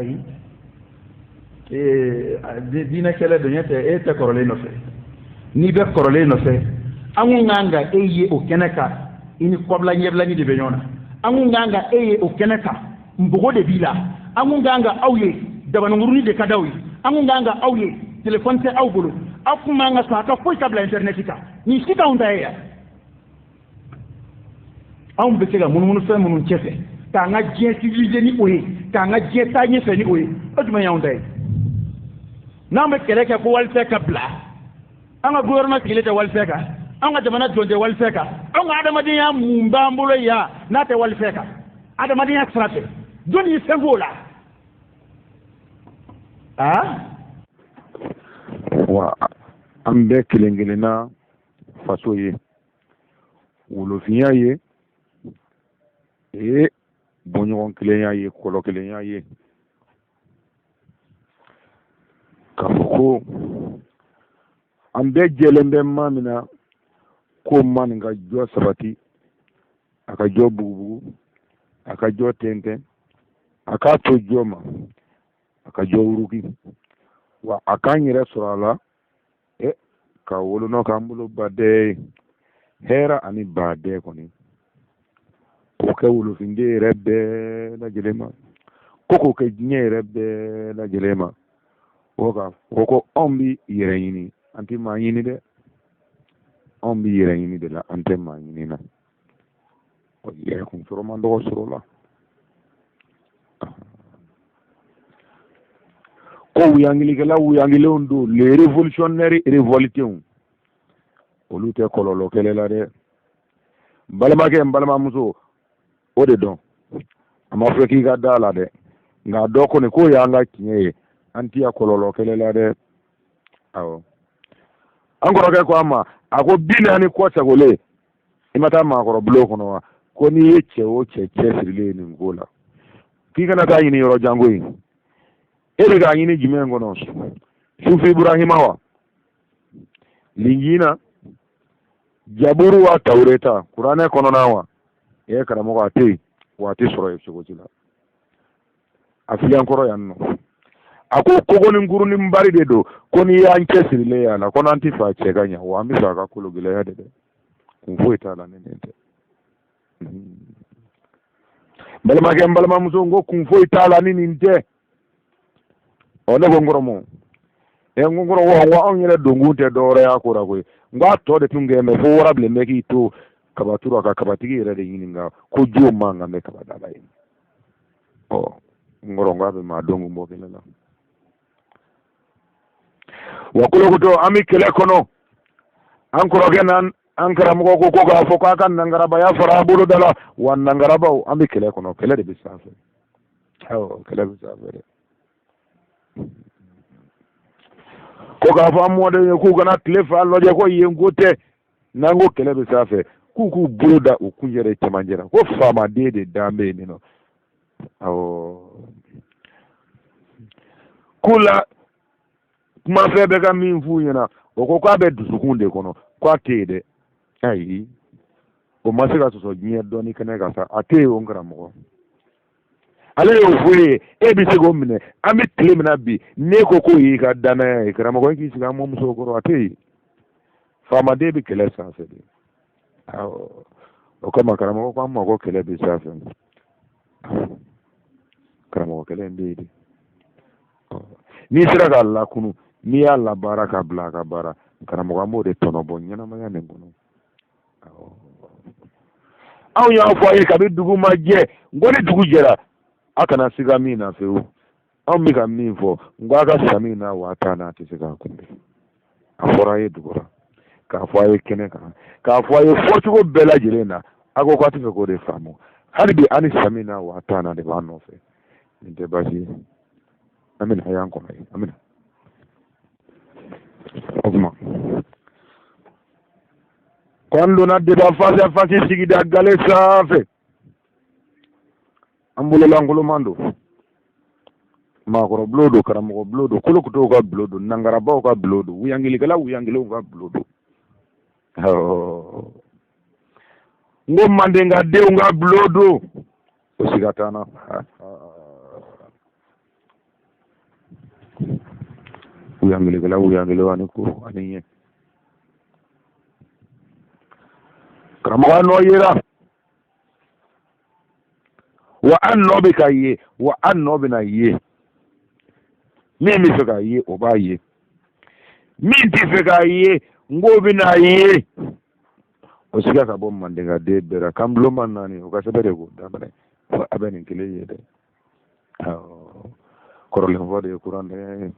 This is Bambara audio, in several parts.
Ayi, diinɛ kɛlɛ don. Ɲɛ tɛ, e tɛ kɔrɔlen nɔfɛ. N'i bɛ kɔrɔlen nɔfɛ, an kun kan ka e ye o kɛnɛ kan, i ni kɔbila ɲɛbilani de bɛ ɲɔgɔn na. An kun kan ka e ye o kɛnɛ kan, npogo de b'i la. An kun kan ka aw ye, dabaninkurunin de ka d'aw ye. An kun kan ka aw ye, telefɔni tɛ aw bolo. Aw kun man ka sɔn a ka foyi ka bila intɛrinɛti kan. Nin si t'anw ta ye yan. Anw bɛ se ka munumunu fɛn minnu cɛfɛ k'an ka diɲɛ civiliser ni o ye, k'an ka diɲɛ taa ɲɛfɛ ni o ye, o jumɛn y'anw ta ye? N'an bɛ kɛlɛ kɛ ko walifɛn ka bila, an ka gouvernement sigilen tɛ walifɛn kan, an ka jamana jɔn tɛ walifɛn kan, an ka adamadenya mun b'an bolo yan n'a tɛ walifɛn kan? Adamadenya sira fɛ, jɔnni ye fɛn f'o la? Aa. Wa an bɛɛ kelen kelenna faso ye wolofinya ye, ee bɔɲɔgɔn kelenya ye, kɔlɔ kelenya ye, k'a fɔ ko an bɛɛ jɛlen bɛ maa min na ko maa nin ka jɔ sabati, a ka jɔ bugubugu, a ka jɔ tɛntɛn, a k'a to jɔ ma, a ka jɔ wuruki, wa a k'an yɛrɛ sɔrɔ a la e ka wolonɔ k'an bolo badɛ ye, hɛrɛ ani badɛ kɔni k'o kɛ wolofinden yɛrɛ bɛɛ lajɛlen ma, ko k'o kɛ diɲɛ yɛrɛ bɛɛ lajɛlen ma. O ka o ko anw bɛ yɛrɛ ɲini, an tɛ maa ɲini dɛ. Anw bɛ yɛrɛ ɲini de la, an tɛ maa ɲini na. Yɛrɛ kun sɔrɔ man dɔgɔ sɔrɔ la. Ko wuyangilikɛla wuyangilenw don, les révolutionnaires révoltés, olu tɛ kɔlɔlɔ kɛlɛ la dɛ. N balimakɛ, n balimamuso, o de dɔn a ma fɔ k'i ka da la dɛ, nka dɔ kɔni k'o y'an ka tiɲɛ ye, an tɛ kɔlɔlɔ kɛlɛ la dɛ. Awɔ, an kɔrɔkɛ ko an ma, a ko 40 kɔ sagolen, i ma taa maakɔrɔ bulon kɔnɔ wa? Ko n'i ye cɛ o cɛ cɛsirilen ye nin ko la, k'i kana taa ɲini yɔrɔ jan koyi. E bɛ k'a ɲini jumɛn kɔnɔ? Sufi Iburahima wa, Linjina, Jaburu wa, Tawureta, Kuranɛ kɔnɔna wa? E karamɔgɔ, a tɛ yen, wa a tɛ sɔrɔ yen cogo si la. A filɛ an kɔrɔ yan nɔ. A ko kogonin kurunin bari de don, ko n'i y'an cɛsirilen y'a la, ko n'an tɛ fɛ a cɛ ka ɲa, wa an bɛ fɛ a ka kolo gɛlɛya de dɛ. Kun foyi t'a la ni nin tɛ. Balimakɛ, n balimamuso, n ko kun foyi t'a la ni nin tɛ. Ɔ, ne ko n kɔrɔmɔ, ɛ n ko n kɔrɔ wa, n ko anw yɛrɛ donkun tɛ dɔwɛrɛ y'a ko la koyi. N ko a tɔ de tun kɛ mɛ fo warabilen bɛ k'i to kabaturu a ka kabatigi yɛrɛ de ɲininka ko jo man kan bɛ kabada la yen. Ɔ, n kɔrɔ, n ko a bɛ maa donkun bɔ kɛlɛ la wa. Kolokoto, an bɛ kɛlɛ kɔnɔ. An kɔrɔkɛ n'an an karamɔgɔ ko ko k'a fɔ k'a ka nangarabaya fara a bolo da la wa. Nangarabaw, an bɛ kɛlɛ kɔnɔ, kɛlɛ de bɛ sanfɛ. Awɔ, kɛlɛ bɛ sanfɛ dɛ. Ko k'a fɔ an mɔdenw ye k'u kana tile fa lajɛ, ko yen ko tɛ. N'an ko kɛlɛ bɛ sanfɛ, k'u k'u bolo da u kun yɛrɛ cɛmancɛ la, ko faamaden de dan bɛ yen nɔ. Awɔ, k'u la kumafɛn bɛ ka min f'u ɲɛna, o ko k'a bɛ dusukun de kɔnɔ, k'a tɛ yen dɛ. Ayi, o ma se ka sɔsɔ diɲɛ dɔnni kɛnɛ kan sa, a tɛ yen. O karamɔgɔ, ale y'o fɔ e ye, e bɛ se k'o minɛ. An bɛ tile min na bi, n'e ko k'o y'i ka danaya ye, karamɔgɔ, e k'i sigi an mɔmuso kɔrɔ, a tɛ yen. Faamaden bɛ kɛlɛ sanfɛ de. Awɔ, o kama karamɔgɔ ko an ma ko kɛlɛ bɛ sanfɛ. Karamɔgɔ, kɛlɛ in bɛ yen de. N'i sera k'a lakunu, n'i y'a labaara ka bila a ka baara, karamɔgɔ, an b'o de tɔnɔ bɔ ɲɛnamaya nin kɔnɔ. Anw y'a fɔ a ye kabi dugu ma jɛ, n ko ni dugu jɛra, a kana siga min na fewu. Anw bɛ ka min fɔ, n ko a ka sami na waa tan n'a tɛ se k'a kunbɛn. A fɔra a ye dugu la, k'a fɔ a ye kɛnɛ kan, k'a fɔ a ye fɔcogo bɛɛ lajɛlen na, a ko k'a tɛ fɛ k'o de faamu. Hali bi an ni sami na waa tan na de b'an nɔfɛ. Nin tɛ baasi ye, an bɛna a y'an kɔnɔ ye, an bɛna o tuma ko an donna débat face à face sigida gale sanfɛ. An bololankolonman don, maakɔrɔ bulon don, karamɔgɔ bulon don, kolokotow ka bulon don, nangarabaw ka bulon don, wuyangilikɛla wuyangilenw ka bulon don, n ko mandenkadenw ka bulon don, o siga t'an na. Wuyangelikɛla wuyangele ani ko ani ɲɛ. Karamɔgɔ nɔ yera wa an nɔ bɛ ka ye wa an nɔ bɛna ye. Min bɛ fɛ k'a ye o b'a ye, min tɛ fɛ k'a ye n k'o bɛna ye. O siga ka bɔ mandenkaden bɛɛ la kanbuloma naani o ka sɛbɛn de k'o daminɛ fo a bɛ nin kelen ye dɛ. Kɔrɔlen fɔ de ye kurantanya ye.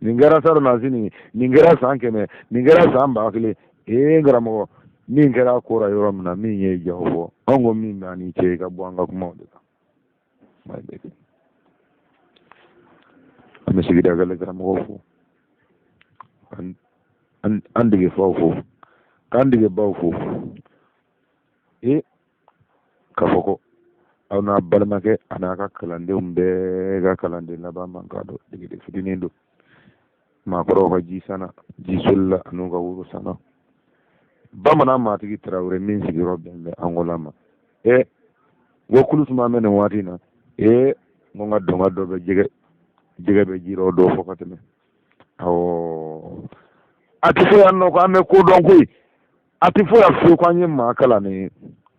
Nin kɛra salonnasini, nin kɛra san 100, nin kɛra san 1000. Ee karamɔgɔ, min kɛra a kora yɔrɔ min na, min ye jaw fɔ, anw ko min b'an n'i cɛ i ka bɔ an ka kumaw de kan. An bɛ sigida kɛlɛ karamɔgɔ fo, an dege faw fo, k'an dege baw fo. Ee k'a fɔ ko aw n'a balimakɛ a n'a ka kalandenw bɛɛ ka kalanden laban man kan don degeden fitinin don. Maakɔrɔw ka ji sanna, ji solila an'u ka woro sanna. Bamanan maatigi Tarawele min sigiyɔrɔ bɛn bɛ Angola ma. Ee n ko kulu tuma bɛ nin waati in na. Ee n ko n ka dɔnka dɔ bɛ jɛgɛ, jɛgɛ bɛ ji rɔ dɔ fɔ ka tɛmɛ. Awɔ, a tɛ fɔ yan nɔ ko an bɛ ko dɔn koyi. A tɛ fɔ yan fiyewu ko an ye maa kalannen ye,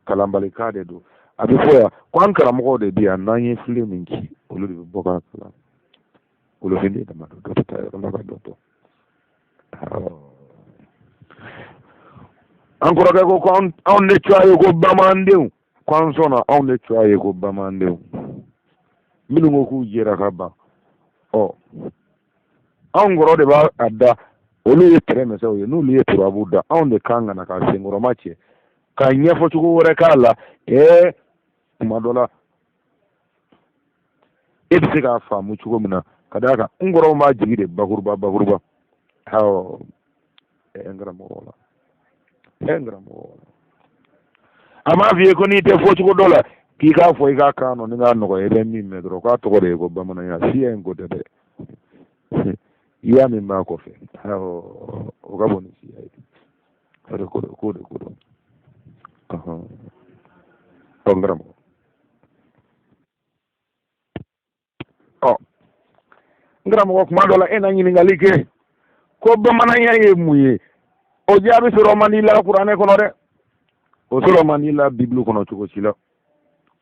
kalanbalikan de don. A bɛ fɔ yan ko an karamɔgɔw de bɛ yan, n'an ye filen min ci olu de bɛ bɔ k'a kalan. Wolofinden dama don, dɔ bɛ taa yɔrɔ la ka dɔ to. An kɔrɔkɛ ko ko anw de tɔgɔ ye ko bamanandenw, ko an sɔnna anw de tɔgɔ ye ko bamanandenw. Minnu ko k'u jɛra ka ban, ɔ anw kɔrɔ de b'a a da, olu ye tɛrɛmɛsɛw ye, n'olu ye turabu da, anw de kan ka na k'a senkɔrɔma cɛ k'a ɲɛfɔ cogo wɛrɛ k'a la. Ɛɛ kuma dɔ la e bɛ se k'a faamu cogo min na, ka d'a kan n kɔrɔw b'a jigi de bakuruba bakuruba. Awɔ, n karamɔgɔ la, n karamɔgɔ la, a m'a f'i ye ko n'i tɛ fɔ cogo dɔ la k'i k'a fɔ i k'a kan nɔ ni k'a nɔgɔya, i bɛ min mɛn dɔrɔn k'a tɔgɔ de ye ko bamananya siya in ko tɛ dɛ, iya min b'a kɔfɛ, awɔ, o ka bon ni siya ye. O de ko don, k'o de ko don. Ɔ n karamɔgɔ, ɔ n karamɔgɔ, kuma dɔ la e na ɲininkali kɛ ko bamananya ye mun ye, o jaabi sɔrɔ man di la kuranɛ kɔnɔ dɛ, o sɔrɔ man di la bibulu kɔnɔ cogo si la.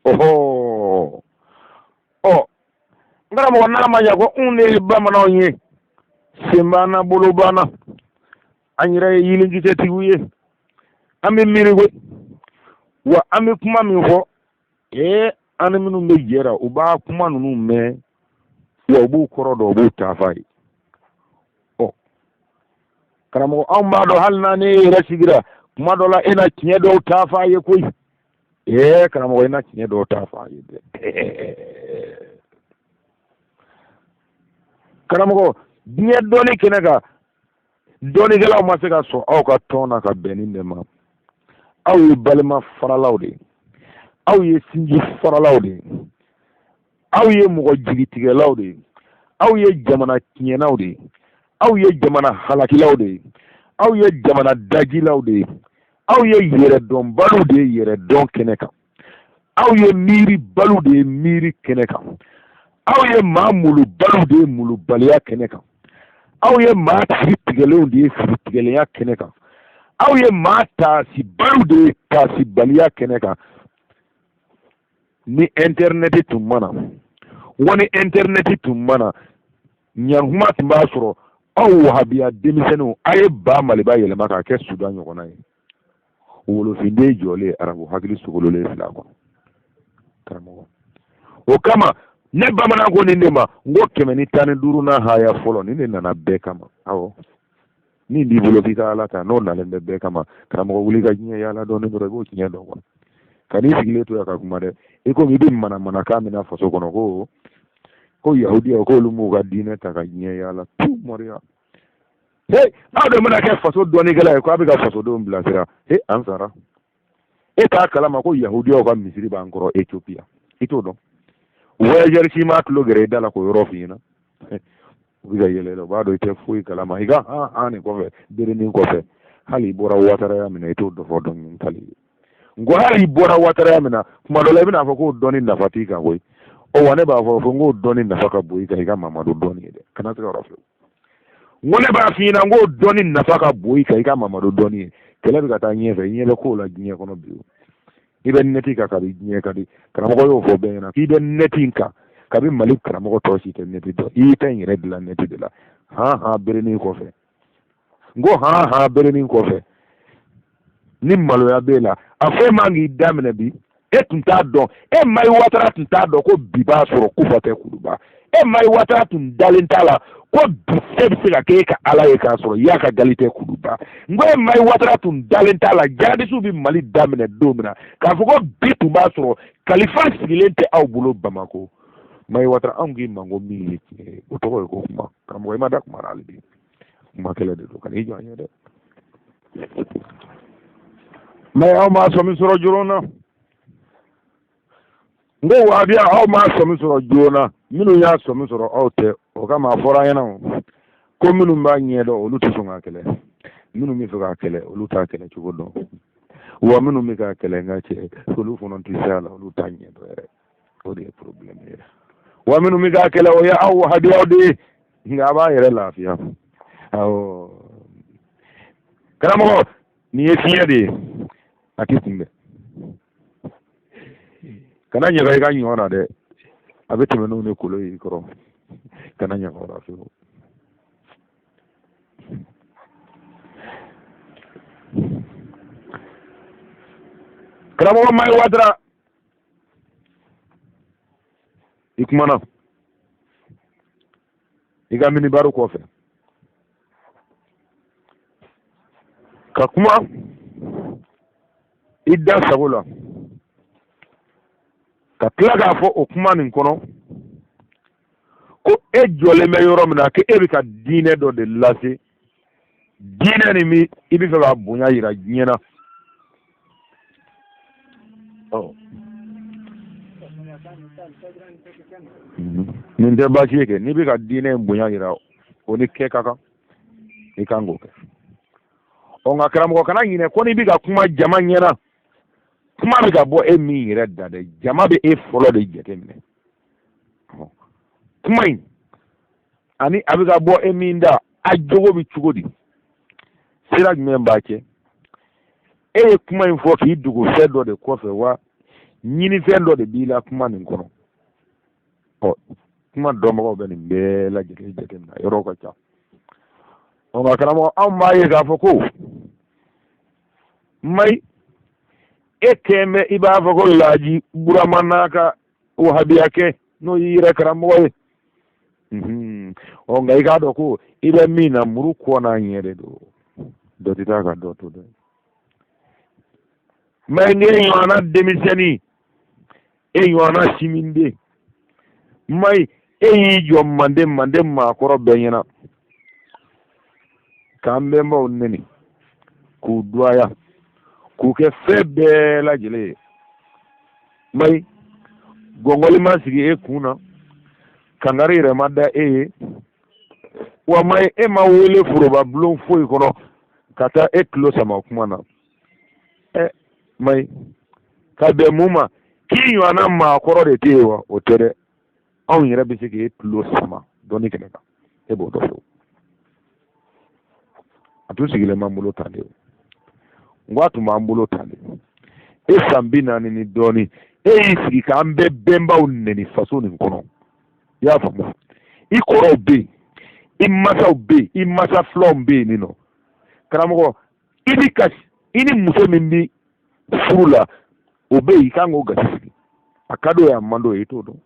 Ɔhɔ, ɔ n karamɔgɔ, n'a ma ɲa ko anw de ye bamananw ye, sen b'an na, bolo b'an na, an yɛrɛ ye yelenkisɛtigiw ye, an bɛ miiri koyi, wa an bɛ kuma min fɔ, ee an ni minnu bɛ jɛ ra, u b'a kuma ninnu mɛn, wa u b'u kɔrɔ dɔn, u b'u taafa ye. Ɔ karamɔgɔ, anw b'a dɔn hali n'a ne yɛrɛ sigira kuma dɔ la, e na tiɲɛ dɔw taafa ye koyi. Ee karamɔgɔ, i na tiɲɛ dɔw taafa ye dɛ. Karamɔgɔ, diɲɛ dɔnni kɛnɛ kan, dɔnnikɛlaw ma se ka sɔn aw ka tɔn na ka bɛn nin de ma. Aw ye balima faralaw de ye, aw ye sinji faralaw de ye, aw ye mɔgɔ jigitigɛlaw de ye, aw ye jamana tiɲɛnaw de ye, aw ye jamana halakilaw de ye, aw ye jamana dajilaw de ye, aw ye yɛrɛdɔnbaliw de ye yɛrɛdɔn kɛnɛ kan, aw ye miiribaliw de ye miiri kɛnɛ kan, aw ye maa molobaliw de ye molobaliya kɛnɛ kan, aw ye maa siri tigɛlenw de ye siri tigɛlenya kɛnɛ kan, aw ye maa taasibaliw de ye taasibaliya kɛnɛ kan. Ni intɛrinɛti tun ma na, wa ni intɛrinɛti tun ma na, ɲankuma tun b'a sɔrɔ aw wahabiya denmisɛnninw, a ye ba maliba yɛlɛma k'a kɛ sudan ɲɔgɔnna ye, wolofinden jɔlen arabu hakili sogololen fila kɔnɔ. Karamɔgɔ, o kama ne bamanan ko nin de ma, n ko 115nan haya fɔlɔ nin de nana bɛɛ kama. Awɔ, min b'i bolo k'i ka ala ta, n'o nalen bɛ bɛɛ kama, karamɔgɔ wuli ka diɲɛ yaala dɔɔnin dɔrɔn, i b'o tiɲɛ dɔn kuwa. Kan'i sigilen to yan ka kuma dɛ, i komi i bɛ manamanakan min na faso kɔnɔ, ko yahudiyaw k'olu m'u ka diinɛ ta ka diɲɛ yaala tu moriya. He, aw de mana kɛ faso dɔnnikɛla ye ko a bɛ ka fasodenw bilasira. He, an sara. E t'a kalama ko yahudiyaw ka misiri b'an kɔrɔ Ethiopia, i t'o dɔn? Voyageur si m'a tulo gɛrɛ i da la k'o yɔrɔ f'i ɲɛna. U bɛ ka yɛlɛ la, u b'a dɔn i tɛ foyi kalama i ka han han nin kɔfɛ, berenin kɔfɛ. Hali i bɔra wataraya min na, i t'o dɔ fɔ dɔn n tali ye. N ko hali i bɔra wataraya min na, kuma dɔ la i bɛna fɔ k'o dɔnni nafa t'i kan koyi. Ɔ wa ne b'a fɔ ko n k'o dɔnni nafa ka bon i kan i ka Mamadu dɔnni ye dɛ, kana se ka yɔrɔ fiyewu. N ko ne b'a f'i ɲɛna n k'o dɔnni nafa ka bon i kan i ka Mamadu dɔnni ye. Kɛlɛ bɛ ka taa ɲɛfɛ, i ɲɛ bɛ kow la diɲɛ kɔnɔ bi. I bɛ nɛti kan kabi diɲɛ ka di, karamɔgɔ y'o fɔ bɛɛ ɲɛna k'i bɛ nɛti kan kabi Mali karamɔgɔ tɔ si tɛ nɛti dɔn. I y'i ta in yɛrɛ dilan nɛti de la. Han han berenin kɔfɛ, n ko han han berenin kɔfɛ, ni maloya b'e la, a foyi man k'i daminɛ bi. E tun t'a dɔn, e Mayi Watara tun t'a dɔn ko bi b'a sɔrɔ kufa tɛ kuluba. E Mayi Watara tun dalen t'a la ko bi se bɛ se ka kɛ e ka ala ye k'a sɔrɔ y'a ka gali tɛ kuluba. N ko e Mayi Watara tun dalen t'a la jihadisiw bɛ Mali daminɛ don min na k'a fɔ ko bi tun b'a sɔrɔ kalifa sigilen tɛ aw bolo Bamakɔ. Mayi Watara, anw k'i ma ko min ye tiɲɛ ye, o tɔgɔ ye ko kuma. Karamɔgɔ, i ma da kuma na hali bi. Kuma kɛlɛ de don, kan'i jɔ an ye dɛ. Mɛ aw m'a sɔmi sɔrɔ joona. N ko wahabiya, aw m'a sɔmi sɔrɔ joona. Minnu y'a sɔmi sɔrɔ, aw tɛ. O kama a fɔra an ɲɛna ko minnu b'a ɲɛdɔn, olu tɛ sɔn k'a kɛlɛ. Minnu bɛ fɛ k'a kɛlɛ, olu t'a kɛlɛ cogo dɔn. Wa minnu bɛ k'a kɛlɛ, n ka cɛ, olu fana tɛ se a la, olu t'a ɲɛdɔn yɛrɛ. O de ye problème ye. Wa minnu bɛ k'a kɛlɛ, o ye aw wahabiyaw de ye. Nka a b'a yɛrɛ lafiya. Awɔ karamɔgɔ, nin ye fiɲɛ de ye, a tɛ kunbɛn. Kana ɲaga i ka ɲɔ na dɛ, a bɛ tɛmɛ n'o ni kolo ye i kɔrɔ. Kana ɲaga o la fiyewu. Karamɔgɔ Mayi Watara, i kumana i ka minibari kɔfɛ ka kuma i da sago la, ka tila k'a fɔ o kuma nin kɔnɔ ko e jɔlen bɛ yɔrɔ min na, ko e bɛ ka diinɛ dɔ de lase, diinɛ nin min i bɛ fɛ ka bonya yira diɲɛ na. Nin tɛ baasi ye kɛ, n'i bɛ ka diinɛ in bonya yira, o ni kɛ ka kan, i kan k'o kɛ. Ɔ nka karamɔgɔ, kana ɲinɛ ko n'i bɛ ka kuma jama ɲɛna, kuma bɛ ka bɔ e min yɛrɛ da dɛ, jama bɛ e fɔlɔ de jateminɛ. Kuma in ani a bɛ ka bɔ e min da, a jogo bɛ cogo di, sira jumɛn b'a cɛ? E ye kuma in fɔ k'i dogo fɛn dɔ de kɔfɛ wa ɲinifɛn dɔ de b'i la kuma nin kɔnɔ? Ɔ kuma dɔnbagaw bɛ nin bɛɛ lajɛlen jateminɛ, yɔrɔw ka ca. Ɔ nka karamɔgɔ, anw b'a ye k'a fɔ ko Mayi, e kɛn bɛ i b'a fɔ ko Laji Burama n'a ka wahabiyakɛ, n'o y'i yɛrɛ karamɔgɔ ye. Ɔ nka i k'a dɔn ko i bɛ min na, muru kɔ n'a ɲɛ de don, dɔ tɛ taa ka dɔ to dɛ. Mayi, e ɲɔgɔnna denmisɛnnin, e ɲɔgɔnna siminden, Mayi, e y'i jɔ manden manden maakɔrɔ bɛɛ ɲɛna k'an bɛnbaw neni, k'u dɔgɔya, k'u kɛ fɛn bɛɛ lajɛlen ye. Mayi, gɔngɔli ma sigi e kun na, kangari yɛrɛ ma da e ye. Wa Mayi, e ma wele foroba bulon foyi kɔnɔ ka taa e tulo sama kuma na. Ɛ Mayi, ka bɛn mun ma? K'i ɲɔgɔnna maakɔrɔ de tɛ yen wa? O tɛ dɛ, anw yɛrɛ bɛ se k'e tulo sama dɔnni kɛnɛ kan, e b'o dɔn. A tun sigilen b'an bolo tan de, n ko a tun b'an bolo tan de. E san 40 ni dɔɔnin, e y'i sigi k'an bɛɛ bɛnbaw neni faso nin kɔnɔ. I y'a faamu, i kɔrɔw bɛ yen, i masaw bɛ yen, i masa filanw bɛ yen nin nɔ. Karamɔgɔ, i bi ka i ni muso min bi furu la, o bɛ yen, i kan k'o gasi sigi. A ka d'o ye, a man d'o ye, i t'o dɔn.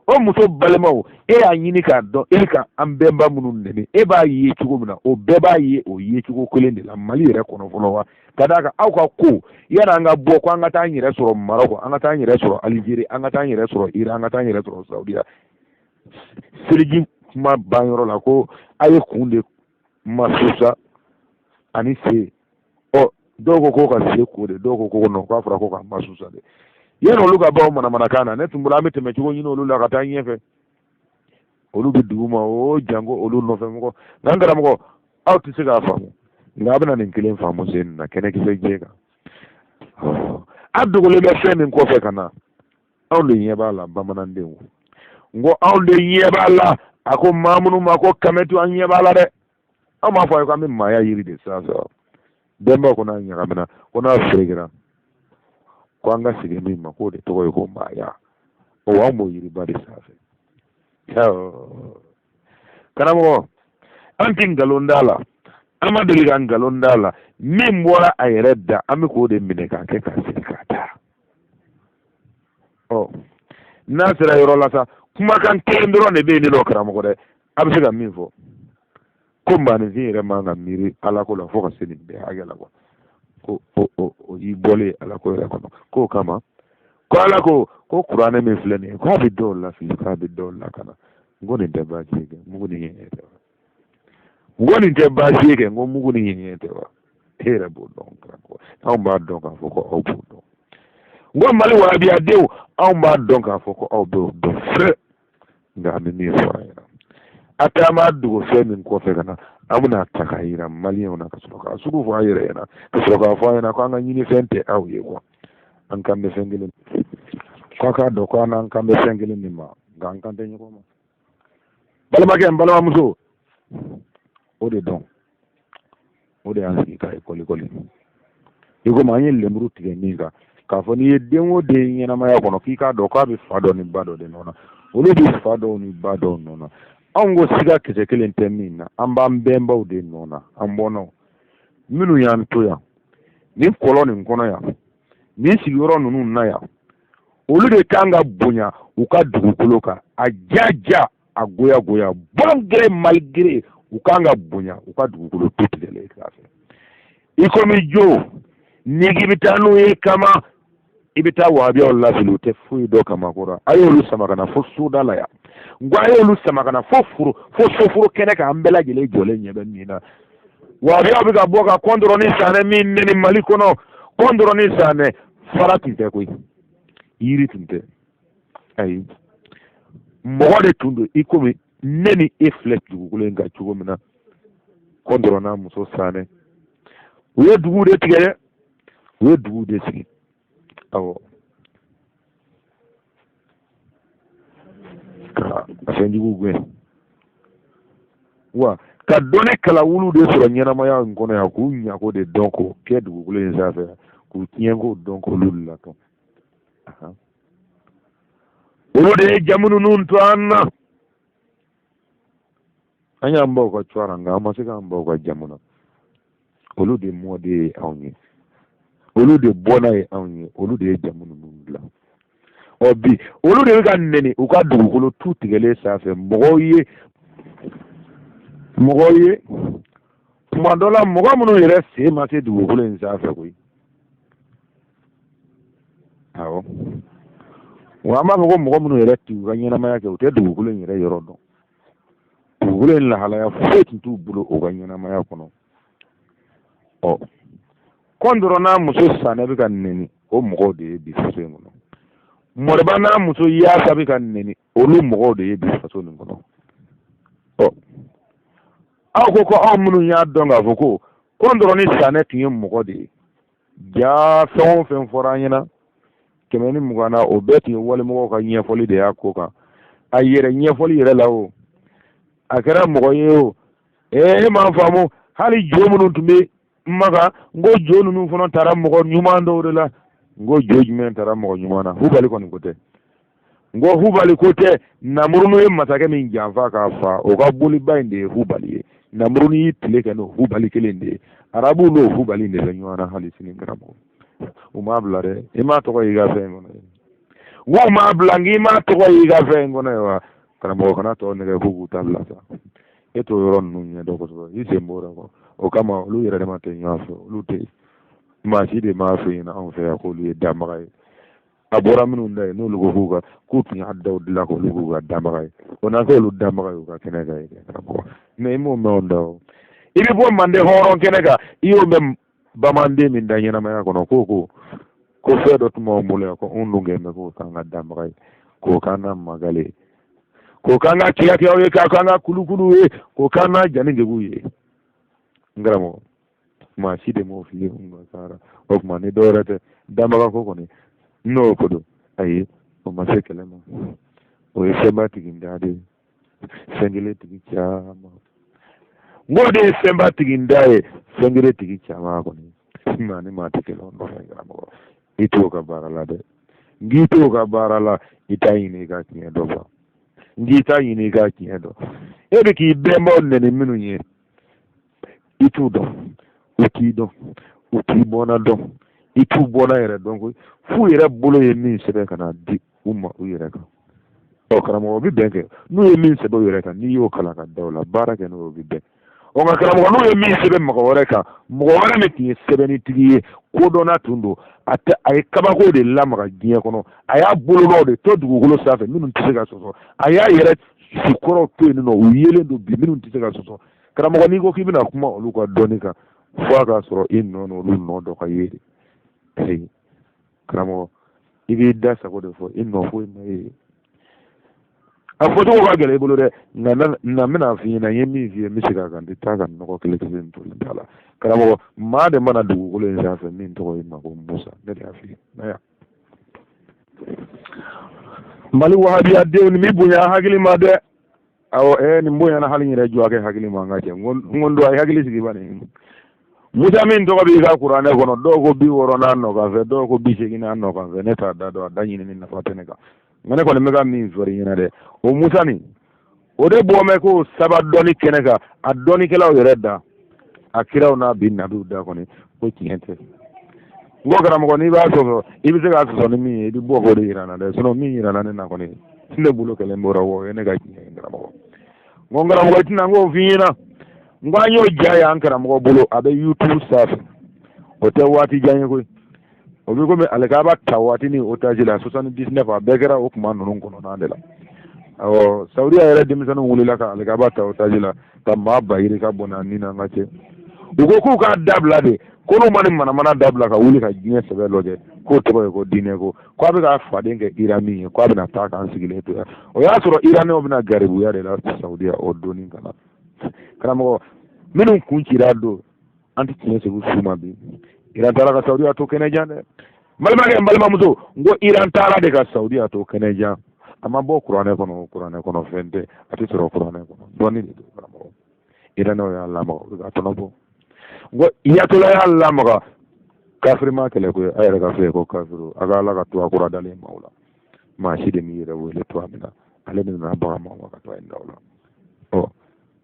O muso balimaw, e y'a ɲini k'a dɔn, e ka an bɛnba minnu neni, e b'a ye cogo min na, o bɛɛ b'a ye o ye cogo kelen de la Mali yɛrɛ kɔnɔ fɔlɔ wa. Ka d'a kan aw ka ko, yanni an ka bɔ ko an ka taa an yɛrɛ sɔrɔ Marɔku, an ka taa an yɛrɛ sɔrɔ Alizeri, an ka taa an yɛrɛ sɔrɔ Iran, an ka taa an yɛrɛ sɔrɔ Saudiya, seliji kuma ban yɔrɔ la ko a ye kun de masusa ani sen. Ɔ dɔw ko ko ka sen ko de, dɔw ko ko non, k'a fɔra ko ka masusa de. Yanni olu ka bɔ manamanakan na, ne tun bolo an bɛ tɛmɛ cogo ɲini olu la ka taa ɲɛfɛ. Olu bɛ dugu ma o janko olu nɔfɛ mɔgɔ. Nka n karamɔgɔ, aw tɛ se k'a faamu, nka a bɛna nin kelen faamu sen na kɛnɛkisɛ jɛ kan. A dogolen bɛ fɛn min kɔfɛ ka na, anw de ɲɛ b'a la, bamanandenw. N ko anw de ɲɛ b'a la. A ko maa minnu ma ko kamɛtu, an ɲɛ b'a la dɛ. An b'a fɔ a ye ko an bɛ maaya yiri de sanfɛ. Bɛnbaw ko n'a ɲagamina, ko n'a ferekera, ko an ka segin min ma, k'o de tɔgɔ ye ko maaya. O an b'o yiriba de sanfɛ. Karamɔgɔ, an tɛ nkalon da la, an ma deli ka nkalon da la. Min bɔra a yɛrɛ da, an bɛ k'o de minɛ k'a kɛ k'a siri k'a da. Ɔ, n'a sera yɔrɔ la sa, kumakan kelen dɔrɔn de bɛ yen ne nɔ, karamɔgɔ dɛ. A bɛ se ka min fɔ ko maaninfin yɛrɛ man ka miiri ala ko la fo ka se nin bɛɛ hakɛ la kuwa, ko o y'i bɔlen ala ko yɛrɛ kɔnɔ. K'o kama ko ala ko ko kuranɛ min filɛ nin ye, k'a bɛ dɔw lafili, k'a bɛ dɔw lakana. N ko nin tɛ baasi ye kɛ, mugu ni ɲɛɲɛ tɛ wa? N ko nin tɛ baasi ye kɛ, n ko mugu ni ɲɛɲɛ tɛ wa? E yɛrɛ b'o dɔn, karamɔgɔ. Anw b'a dɔn k'a fɔ ko aw b'o dɔn. N ko Mali wahabiyadenw, anw b'a dɔn k'a fɔ ko aw b'o dɔn fɛrɛ. Nka an bɛ min fɔ a ɲɛna, a tɛ an b'a dogo fɛn min kɔfɛ ka na, an bɛna ta k'a yira maliyɛnw na, ka sɔrɔ k'a sugu fɔ an yɛrɛ ɲɛna, ka sɔrɔ k'a fɔ an ɲɛna ko an ka ɲinifɛn tɛ aw ye kuwa. An kan bɛ fɛn kelen ko a k'a dɔn ko an n'an kan bɛ fɛn kelen min ma, nka an kan tɛ ɲɔgɔn ma. Balimakɛ, n balimamuso, o de dɔn, o de y'an sigi k'a ye kɔlikɔli i komi an ye lemuru tigɛ min kan, k'a fɔ n'i ye den o den ɲɛnamaya kɔnɔ, k'i k'a dɔn k'a bɛ fa dɔ ni ba dɔ de nɔ na. Olu bɛ fa dɔw ni ba dɔw nɔ na. Anw ko siga kisɛ kelen tɛ min na, an b'an bɛnbaw de nɔ na, an bɔnnaw minnu y'an to yan nin kɔlɔn nin kɔnɔ yan, nin sigiyɔrɔ ninnu na yan, olu de kan ka bonya u ka dugukolo kan. A ja ja, a goya goya, bon gré mal gré, u kan ka bonya u ka dugukolo tu tigɛlen sanfɛ. I komi jo n'i k'i bɛ taa n'u ye kama, i bɛ taa wahabiyaw lafili, u tɛ foyi dɔn kama kɔrɔ. A y'olu sama ka na fo soda la yan. N ko a y'olu sama ka na fo foro, fo soforo kɛnɛ kan, an bɛɛ lajɛlen jɔlen ɲɛ bɛ min na. Wahabiyaw bɛ ka bɔ ka kɔntɔrɔ ni sanɛ min neni Mali kɔnɔ, kɔntɔrɔ ni sanɛ fara tun tɛ koyi, yiri tun tɛ, ayi, mɔgɔ de tun don i komi ne ni e filɛ dugukolo in kan cogo min na. Kɔntɔrɔ n'a muso sanɛ, u ye duguw de tigɛ dɛ, u ye duguw de sigi. Awɔ, ka fɛnjuguw gɛn wa ka dɔnni kalawuluw de sɔrɔ ɲɛnamaya in kɔnɔ yan, k'u ɲako de dɔn k'o kɛ dugukolo in sanfɛ, k'u tiɲɛko dɔn k'olu latɔn. Olu de ye jamu ninnu to an na. An y'an baw ka cuwara, nka an ma se k'an baw ka jamu na. Olu de mɔden ye anw ye, olu de bɔnna ye anw ye, olu de ye jamu ninnu dilan. Ɔ, bi olu de bɛ ka nɛni u ka dugukolo tu tigɛlen sanfɛ. Mɔgɔw ye, mɔgɔw ye tuma dɔ la, mɔgɔ minnu yɛrɛ sen ma se dugukolo in sanfɛ koyi. Awɔ, wa an b'a fɔ ko mɔgɔ minnu yɛrɛ t'u ka ɲɛnamaya kɛ, u tɛ dugukolo in yɛrɛ yɔrɔ dɔn, dugukolo in lahalaya foyi tun t'u bolo u ka ɲɛnamaya kɔnɔ. Ɔ, kɔntɔrɔ n'a muso sanɛ bɛ ka nɛni, o mɔgɔw de ye bi faso in kɔnɔ. Mɔriba n'a muso yaasa bɛ ka nɛni, olu mɔgɔw de ye bi faso nin kɔnɔ. Ɔ, aw ko ko aw minnu y'a dɔn k'a fɔ ko kɔntɔrɔ ni sanɛ tun ye mɔgɔ de ye, jaa fɛn o fɛn fɔra an ɲɛna 120 na, o bɛɛ tun ye walimɔgɔw ka ɲɛfɔli de y'a ko kan. A yɛrɛ ɲɛfɔli yɛrɛ la, o a kɛra mɔgɔ ye o, ee, e m'a faamu. Hali jo minnu tun bɛ Maka, n ko jo ninnu fana taara mɔgɔ ɲuman dɔw de la. N ko jo jumɛn taara mɔgɔ ɲuman na? Hubali kɔni ko tɛ. N ko Hubali ko tɛ. Namurunu ye masakɛ min janfa k'a fa, o ka boliba in de ye Hubali ye. Namurunu y'i tile kɛ n'o Hubali kelen de ye. Arabuw n'o Hubali de bɛ ɲɔgɔn na hali sini, karamɔgɔ. U m'a bila dɛ, i m'a tɔgɔ y'i ka fɛn kɔnɔ ye. N ko u m'a bila, n k'i m'a tɔgɔ y'i ka fɛn kɔnɔ ye wa? Karamɔgɔ, kana tɔw nɛgɛ k'u k'u ta bila sa. E t'o yɔrɔ ninnu ɲɛdɔn kosɛbɛ, i sen b'o la kɔ. O kama olu yɛrɛ dama tɛ ɲɔgɔn fɛ, olu tɛ maa si de m'a fɛ yen anw fɛ yan k'olu ye danbaga ye. A bɔra minnu da ye, n'olu ko k'u ka k'u tun y'a daw dilan k'olu k'u ka danbaga ye, o n'a k'olu danbaga ye u ka kɛnɛ kan ye karamɔgɔ. Mɛ i m'o mɛn o da o. I bɛ bɔ manden hɔrɔn kɛnɛ kan, i y'o mɛn bamanden min da ɲɛnamaya kɔnɔ, ko ko ko fɛn dɔ tun b'anw bolo yan, ko anw dun kɛn bɛ k'o k'an ka danbaga ye, k'o k'an na magale ye, k'o k'an ka kiyakiyaw ye, k'a k'an ka kulukuluw ye, k'o k'an na janigeguw ye. N karamɔgɔ, maa si de m'o f'i ye n sara. O tuma ni dɔwɛrɛ tɛ, danbaga ko kɔni n'o ko don, ayi, o ma se kɛlɛ ma, o ye fɛnba tigi da de ye. Fɛn kelen tigi caman. N k'o de ye fɛnba tigi da ye, fɛn kelen tigi caman kɔni. Maa ni maa tɛ kelen nɔfɛ karamɔgɔ. I t'o ka baara la dɛ. N k'i t'o ka baara la, i t'a ɲini i ka tiɲɛ dɔn fa. N k'i t'a ɲini i ka tiɲɛ dɔn. E bɛ k'i bɛnbaw nɛni minnu ye, i t'u dɔn, u t'i dɔn, u t'i bɔnna dɔn, i t'u bɔnna yɛrɛ dɔn koyi. F'u yɛrɛ bolo ye min sɛbɛn ka na di u ma u yɛrɛ kan. Ɔ karamɔgɔ, o bɛ bɛn kɛ. N'u ye min sɛbɛn u yɛrɛ kan, n'i y'o kalan ka da o la, baara kɛ n'o ye, o bɛ bɛn. Ɔ nka karamɔgɔ, n'u ye min sɛbɛn mɔgɔ wɛrɛ kan, mɔgɔ wɛrɛ min tun ye sɛbɛnnitigi ye, kodɔnna tun don, a tɛ a ye kabako de lamaga diɲɛ kɔnɔ, a y'a bolonɔw de to dugukolo sanfɛ minnu tɛ se ka sɔsɔ, a y'a yɛrɛ sukɔrɔw to yen nɔ, u yelen don bi, minnu tɛ se ka sɔsɔ. Karamɔgɔ, n'i ko k'i bɛna kuma olu ka dɔnni kan, fo a k'a sɔrɔ i nɔ n'olu nɔ dɔ ka ye de. Ayi karamɔgɔ, i b'i da sago de fɔ, i nɔ foyi ma ye. A fɔcogo ka gɛlɛn i bolo dɛ, nka na n bɛna f'i ɲɛna. N ye min f'i ye, n bɛ segin a kan, n tɛ taa ka nɔgɔ kelen kelen toli da la. Karamɔgɔ, maa de mana dugukolo in sanfɛ min tɔgɔ ye ma ko Musa, ne de y'a f'i ye na yan. Mali wahabiyadenw, nin bɛ bonya hakili ma dɛ. Awɔ, nin bonyana hali n yɛrɛ jɔ kɛ hakili ma. N ka cɛ, n ko n don, a ye hakili sigi bani. Musa min tɔgɔ b'i ka kuranɛ kɔnɔ, dɔw ko 60 nɔ kan fɛ, dɔw ko 80 nɔ kan fɛ, ne t'a da dɔn, a da ɲinini nafa tɛ ne kan. Nka ne kɔni bɛ ka min fɔ i ɲɛna dɛ, o Musa nin, o de bɔ mɛn ko saba dɔnni kɛnɛ kan, a dɔnnikɛlaw yɛrɛ da, a kiraw n'a bi nabiw da kɔni, ko tiɲɛ tɛ. N ko karamɔgɔ, n'i b'a sɔsɔ, i bɛ se k'a sɔsɔ ni min ye, i bɛ bɔ k'o de yira n na dɛ. Sinon min yira ne na kɔni, ne bolo kɛlen bɔra o ye ne ka tiɲɛ ye. Karamɔgɔ, n ko karamɔgɔ, i tɛna n k'o f'i ɲɛna. N ko an y'o ja ye an karamɔgɔ bolo, a bɛ YouTube sanfɛ, o tɛ waati jan ye koyi. O bɛ komi alikaba ta waati ni otage la 79, a bɛɛ kɛra o kuma ninnu kɔnɔna de la. Awɔ, Saudiya yɛrɛ denmisɛnninw wulila ka alikaba ta otage la ka maa ba yirika bɔnɛ a ni na. An ka cɛ, u ko k'u k'a dabila de, ko n'u ma nin manamana dabila ka wuli ka diɲɛ sɛbɛ lajɛ, k'o tɔgɔ ye ko diinɛ ko k'a bɛ k'a faden kɛ Iran min ye, k'a bɛna taa k'an sigilen to yan. O y'a sɔrɔ Iranɛw bɛna garibuya de la Saudiya o donni ka na. Karamɔgɔ, minnu kun cira don, an tɛ tiɲɛ segu su ma bi. Iran taara ka Saudiya to kɛnɛjan dɛ. N balimakɛ, n balimamuso, n ko Iran taara de ka Saudiya to kɛnɛjan. A ma bɔ kuranɛ kɔnɔ, kuranɛ kɔnɔ fɛn tɛ, a tɛ sɔrɔ kuranɛ kɔnɔ, dɔnni de don. Karamɔgɔ, Iranɛw y'a lamaga, u bɛ ka tɔnɔ bɔ. N ko Iyatola y'a lamaga, kafiri ma kɛlɛ koyi. A yɛrɛ ka fɛ ko kafiru, a ka Ala ka tuwa kura dalen maaw la, maa si de m'i yɛrɛ wele tuwa min na, ale de nana baga maaw ma ka tuwa in da o la. Ɔ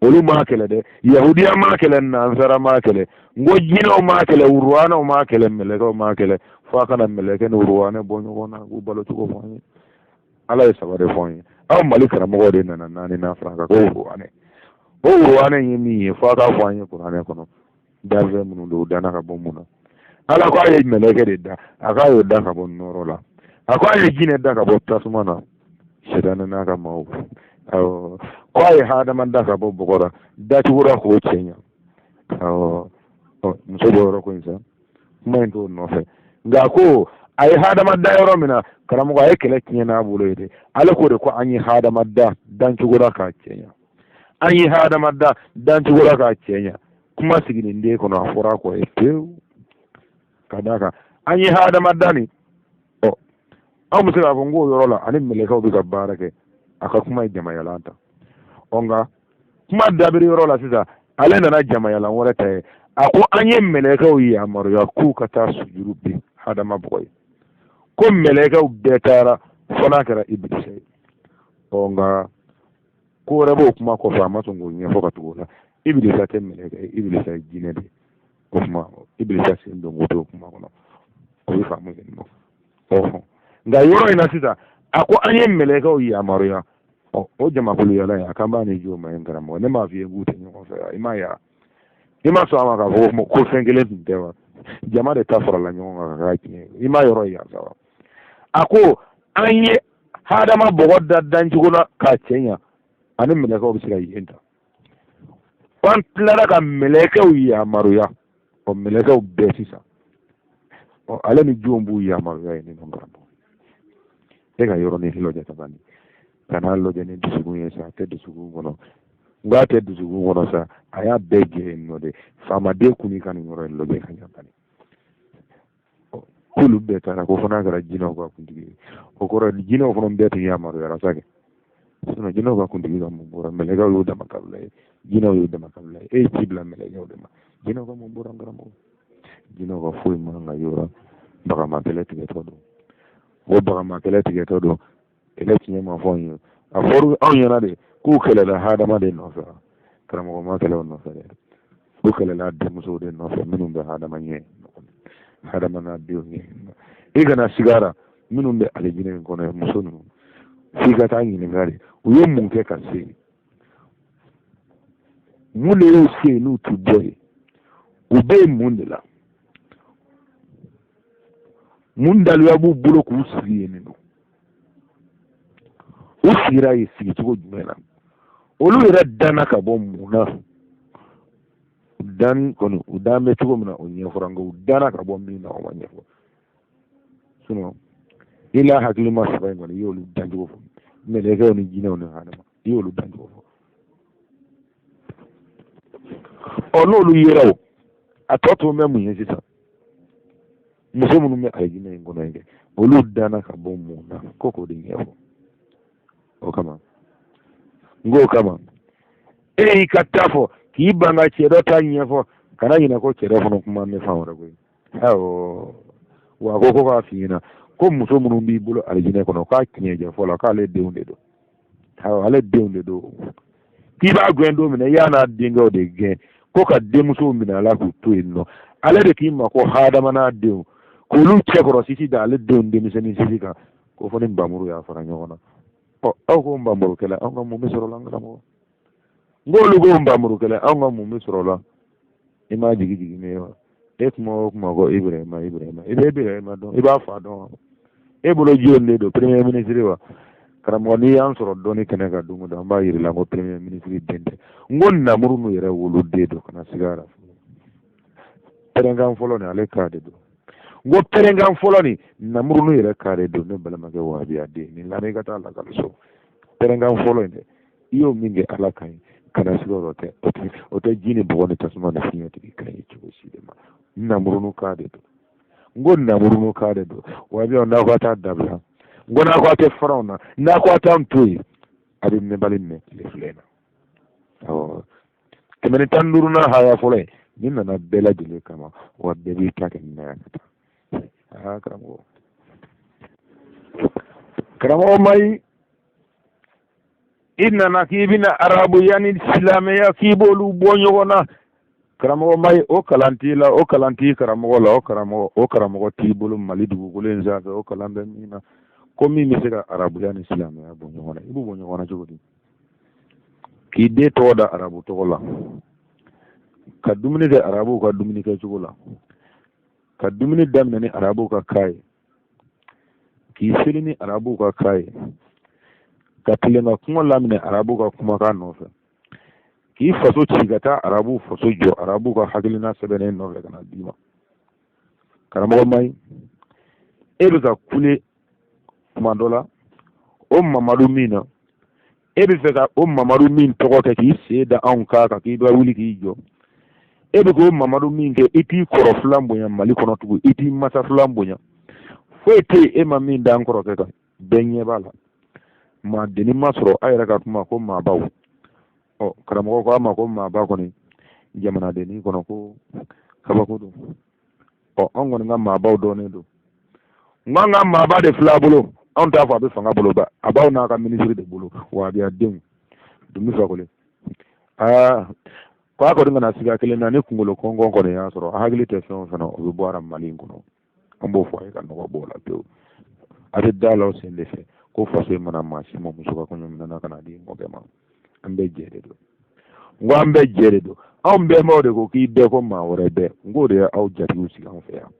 olu m'a kɛlɛ dɛ, yahudiya m'a kɛlɛ, nansara m'a kɛlɛ, n ko jinɛw m'a kɛlɛ, uruwanɛw m'a kɛlɛ, mɛlɛkɛw m'a kɛlɛ, fo a kana mɛlɛkɛ ni uruwanɛ bɔ ɲɔgɔn na k'u balo cogo fɔ an ye. Ala ye saba de fɔ an ye, aw Mali karamɔgɔw de nana naani n'a fara kan ko uruwanɛ. O uruwanɛ ye min ye, fo a k'a fɔ an ye kuranɛ kɔnɔ danfɛn minnu don, u danna ka bɔ mun na. Ala ko a ye mɛlɛkɛ de da, a k'a y'o da ka bɔ nɔɔrɔ la. A ko a ye jinɛ da ka bɔ tasuma na, sɛtanɛ n'a ka maaw. Awɔ, ko a ye hadama da ka bɔ bɔgɔ la, dacogo la k'o cɛ ɲa. Awɔ, muso bɔ yɔrɔ ko in sa, kuma in t'o nɔfɛ. Nka ko a ye hadama da yɔrɔ min na, karamɔgɔ, a ye kɛlɛ tiɲɛ n'a bolo ye dɛ. Ale ko de ko an ye hadama da dancogo la k'a cɛ ɲa, an ye hadama da dancogo la k'a cɛ ɲa. Kuma sigilen den kɔnɔ, a fɔra a kɔ ye pewu ka d'a kan an ye hadama da nin. Ɔ anw bɛ se k'a fɔ n k'o yɔrɔ la ani mɛlɛkɛw bɛ ka baara kɛ, a ka kuma ye jamayalan ta. Ɔ nka kuma dabiri yɔrɔ la sisan, ale nana jamayalan wɛrɛ ta ye. A ko an ye mɛlɛkɛw yamaruya k'u ka taa sujuru bin hadama bɔgɔ ye, ko mɛlɛkɛw bɛɛ taara fo n'a kɛra ibilisa ye. Ɔ nka ko wɛrɛ b'o kuma kɔfɛ, a ma sɔn k'o ɲɛfɔ ka tugu o la. Ibilisa tɛ mɛlɛkɛ ye, ibilisa ye jinɛ de ye. O tuma ibilisa sen don ko t'o kuma kɔnɔ, o bɛ faamu yen nɔ. Ɔ nka yɔrɔ in na sisan, a ko an ye mɛlɛkɛw yamaruya. Ɔ o jamakulu yala ye, a kan b'a ni jɔn ma ye? Karamɔgɔ, ne m'a f'i ye k'u tɛ ɲɔgɔn fɛ, i m'a ye wa? I ma sɔn a ma k'a fɔ ko fɛn kelen tun tɛ wa? Jama de ta farala ɲɔgɔn kan ka k'a tiɲɛ ye. I m'a yɔrɔ ye yan sa wa? A ko an ye hadama bɔgɔ da dancogo la k'a cɛ ɲa, ani mɛlɛkɛw bɛ se ka yen ta. An tilara ka mɛlɛkɛw yamaruya. Ɔ mɛlɛkɛw bɛɛ sisan, ɔ ale ni jɔn b'u yamaruya ye? Nin nɔ karamɔgɔ, e ka yɔrɔnin lajɛ ka ban, kan'a lajɛ ni dusukun ye sa, a tɛ dusukun kɔnɔ. N k'a tɛ dusukun kɔnɔ sa, a y'a bɛɛ jɛ yen nɔ de. Faamaden kun ka nin yɔrɔ in lajɛ ka ɲa bani. K'olu bɛɛ taara, ko fo n'a kɛra jinɛw ka kuntigi ye. O kɔrɔ jinɛw fana bɛɛ tun yamaruyara sa kɛ. Sinon jinɛw ka kuntigi ka mun bɔra? Mɛlɛkɛw y'o dama kabila ye, jinɛw y'o dama kabila ye. E ye ci bila mɛlɛkɛw de ma, jinɛw ka mun bɔra? N karamɔgɔ, jinɛw ka foyi man ka y'o la. Bagama kɛlɛ tigɛtɔ don, o bagama kɛlɛ tigɛtɔ don. Kɛlɛ tiɲɛ ma fɔ anw ye, a fɔra anw ɲɛna de k'u kɛlɛla hadama de nɔfɛ. Karamɔgɔ ma kɛlɛ o nɔfɛ dɛ, u kɛlɛla denmusow de nɔfɛ minnu bɛ hadama ɲɛ, hadama n'a denw ɲɛ. I kana sigara minnu bɛ alijinɛ in kɔnɔ, muso ninnu, f'i ka taa ɲininka de, u ye mun kɛ ka se yen? Mun de y'u se yen n'u ti bɔ yen? U bɛ yen mun de la? Mun daluya b'u bolo k'u sigi yen nɔ? U sigira yen sigicogo jumɛn na? Olu yɛrɛ danna ka bɔ mun na? Dan kɔni, u dan bɛ cogo min na, o ɲɛfɔra, nka u danna ka bɔ min na, o ma ɲɛfɔ. Sinon i la hakilima saba in kɔni, i y'olu dancogo fɔ, mɛlɛkɛw ni jinɛw ni hadama, i y'olu dancogo fɔ. Ɔ, n'olu yera, o a tɔ to bɛ mun ye sisan? Muso minnu bɛ alijinɛ in kɔnɔ yen kɛ, olu danna ka bɔ mun na? Ko k'o de ɲɛfɔ. O kama n k'o kama e y'i ka ta fɔ k'i ban ka cɛ dɔ ta ɲɛfɔ. Kana ɲinɛ ko cɛ dɔ fana kuma bɛ fan wɛrɛ koyi. Awɔ, wa a ko k'a f'i ɲɛna ko muso minnu b'i bolo alijinɛ kɔnɔ, k'a tiɲɛ jɛ fɔ la, k'ale denw de don. Awɔ, ale denw de don. K'i b'a gɛn don min na, i y'a n'a denkɛw de gɛn ko ka denmusow minɛ a la k'u to yen nɔ. Ale de k'i ma ko hadama n'a denw, k'olu cɛkɔrɔ sisi da ale denw denmisɛnnin sisi kan, ko fo ni nbamuru y'a fara ɲɔgɔn na. Ɔ, aw ko nbamuru kɛlɛ, anw ka mun bɛ sɔrɔ la? N karamɔgɔ, n k'olu ko nbamuru kɛlɛ, anw ka mun bɛ sɔrɔ la? I m'a jigi jigin ne ye wa? E kuma o kuma ko Ibrahima, Ibrahima, i bɛ Ibrahima dɔn? I b'a fa dɔn wa? E bolo jɔn de don? Premier ministre wa? Karamɔgɔ, n'i y'an sɔrɔ dɔnni kɛnɛ kan don o don, an b'a yir'i la ko premier ministre den tɛ, n ko namuru yɛrɛ woloden don. Kana siga a la. Pɛrɛnkan fɔlɔ nin, ale ka de don. N ko pɛrɛnkan fɔlɔ nin, namuru yɛrɛ ka de don. Ne balimakɛ wahabiya den nin lamɛn, i ka taa lakaliso. Pɛrɛnkan fɔlɔ in dɛ, i y'o min kɛ Ala kan ye, kana siga o tɛ, o tɛ ji ni bɔgɔ ni tasuma ni fiɲɛ tigi kan ye cogo si de ma. Namurunu ka de don. N ko namurunu ka de don. Wahabiyaw, n'aw ka taa dabila, n ko n'aw ka tɛ fara anw na, n'aw ka t'an to yen, a bɛ mɛnbali mɛn tile fila in na. Awɔ, 115nan haya fɔlɔ in nin nana bɛɛ lajɛlen kama, wa bɛɛ b'i ta kɛ nin na yan ka taa. Aa karamɔgɔ, karamɔgɔ mayi, i nana k'i bɛna arabuya ni silamɛya, k'i b'olu bɔ ɲɔgɔn na. Karamɔgɔ mayi, o kalan t'i la, o kalan t'i karamɔgɔ la, o karamɔgɔ, o karamɔgɔ t'i bolo Mali dugukolo in sanfɛ. O kalan bɛ min na, ko min bɛ se ka arabuya ni silamɛya bɔ ɲɔgɔn na, i b'u bɔ ɲɔgɔn na cogo di? K'i den tɔgɔ da arabu tɔgɔ la, ka dumuni kɛ arabuw ka dumuni kɛ cogo la, ka dumuni daminɛ ni arabuw ka ka ye, k'i seli ni arabuw ka ka ye, ka tilen ka kuma laminɛ arabuw ka kumakan nɔfɛ, k'i faso ci ka taa arabuw faso jɔ arabuw ka hakilina sɛbɛnnen nɔfɛ ka na d'i ma. Karamɔgɔ mayi, e bɛ ka kule kuma dɔ la o Mamadu min na, e bɛ fɛ ka o Mamadu min tɔgɔ kɛ k'i sen da anw kan kan k'i bɛ wuli k'i jɔ, e bɛ k'o Mamadu min kɛ, i t'i kɔrɔ filan bonya Mali kɔnɔ tugun, i t'i masa filan bonya, foyi tɛ yen e ma min da an kɔrɔkɛ kan. Bɛɛ ɲɛ b'a la, maa denni ma sɔrɔ a yɛrɛ ka kuma ko maabaw. Ɔ, karamɔgɔ ko a ma ko maaba kɔni jamanadennin kɔnɔ, ko kabako don. Ɔ, an kɔni ka maabaw dɔnnen don. N k'an ka maaba de filɛ a bolo, anw t'a fɔ a bɛ fanga bolo ba, a b'aw n'a ka minisiri de bolo, wahabiya denw Dunbi Fakoli. Aa, ko a kɔni kana siga kelen na, ni kunkolo kɔnkɔn kɔni y'a sɔrɔ, a hakili tɛ fɛn o fɛn na, o bɛ bɔ a la Mali in kɔnɔ. An b'o fɔ a ye ka nɔgɔ bɔ o la pewu. A bɛ da la o sen de fɛ ko faso in mana maa si ma muso ka kɔɲɔ minɛn ka na di mɔkɛ ma. An bɛɛ jɛ de don. N ko an bɛɛ jɛ de don. Anw bɛnbaw de ko k'i bɛɛ ko maa wɛrɛ bɛɛ. N k'o de ye aw jatigiw sigi anw fɛ yan.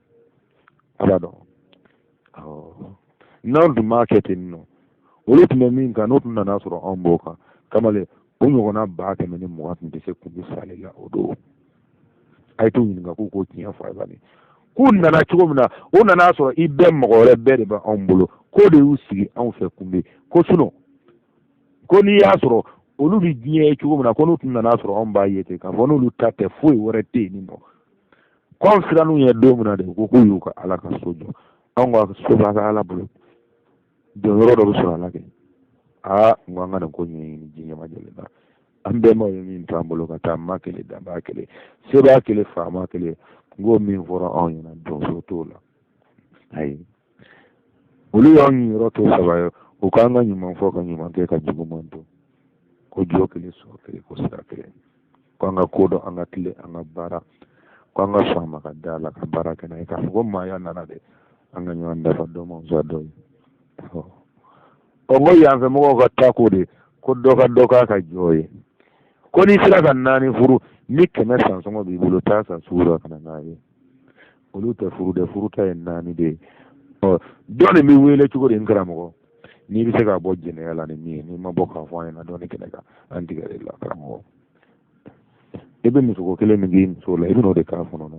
A b'a dɔn, n'anw tun b'a kɛ ten nɔ, olu tun bɛ min kan, n'o tun nana sɔrɔ anw b'o kan, kamalen o ɲɔgɔnna 120,000 tun tɛ se Kunbi sali la o don. A ye t'u ɲininka k'u k'o tiɲɛ fɔ a ye bani, k'u nana cogo min na, o nana sɔrɔ i bɛɛ mɔgɔ wɛrɛ bɛɛ de bɛ anw bolo, k'o de y'u sigi anw fɛ Kunbi. Ko sinɔn ko n'i y'a sɔrɔ olu bɛ diɲɛ ye cogo min na, ko n'u tun nana sɔrɔ anw b'a ye ten, k'a fɔ n'olu ta tɛ, foyi wɛrɛ tɛ yen nɔ. Ko anw sirann'u ɲɛ don min na de, ko k'u y'u ka Ala ka so jɔ, anw ka so b'a ka Ala bolo, jɔnyɔrɔ dɔ bɛ sɔrɔ a la kɛ. Aa, n ko an ka nin ko ɲɛɲini diɲɛ ma jɛlen na. An bɛnbaw ye min to an bolo ka taa, ma kelen, danbaa kelen, sebaa kelen, faama kelen. N ko min fɔra anw ɲɛna, donso t'o la. Ayi, olu y'anw ɲiyɔrɔ to saba ye. U k'an ka ɲuman fɔ, ka ɲuman kɛ, ka juguman to. Ko jɔ kelen, sɔ kelen, ko sira kelen. Ko an ka ko dɔn, an ka tile, an ka baara. Ko an ka sɔn a ma ka da la ka baara kɛ n'a ye, k'a fɔ ko maaya nana dɛ, an ka ɲɔgɔn dafa, dɔ ma fisa dɔ ye. Ɔ, n ko yanfɛ mɔgɔw ka taa ko de ko dɔ ka dɔ k'a ka jɔ ye, ko n'i sera ka naani furu ni 100 sansɔngɔ b'i bolo, taa san sugu la ka na n'a ye. Olu tɛ furu dɛ, furu ta ye naani de ye. Ɔ, dɔ nin bɛ wele cogo di? N karamɔgɔ, n'i bɛ se ka bɔ jɛnɛya la ni min ye, n'i ma bɔ k'a fɔ an ɲɛna dɔɔni kɛnɛ kan, an tigɛ de la. Karamɔgɔ, i bɛ musoko kelen min k'i muso la, i bɛn'o de k'a kɔnɔ na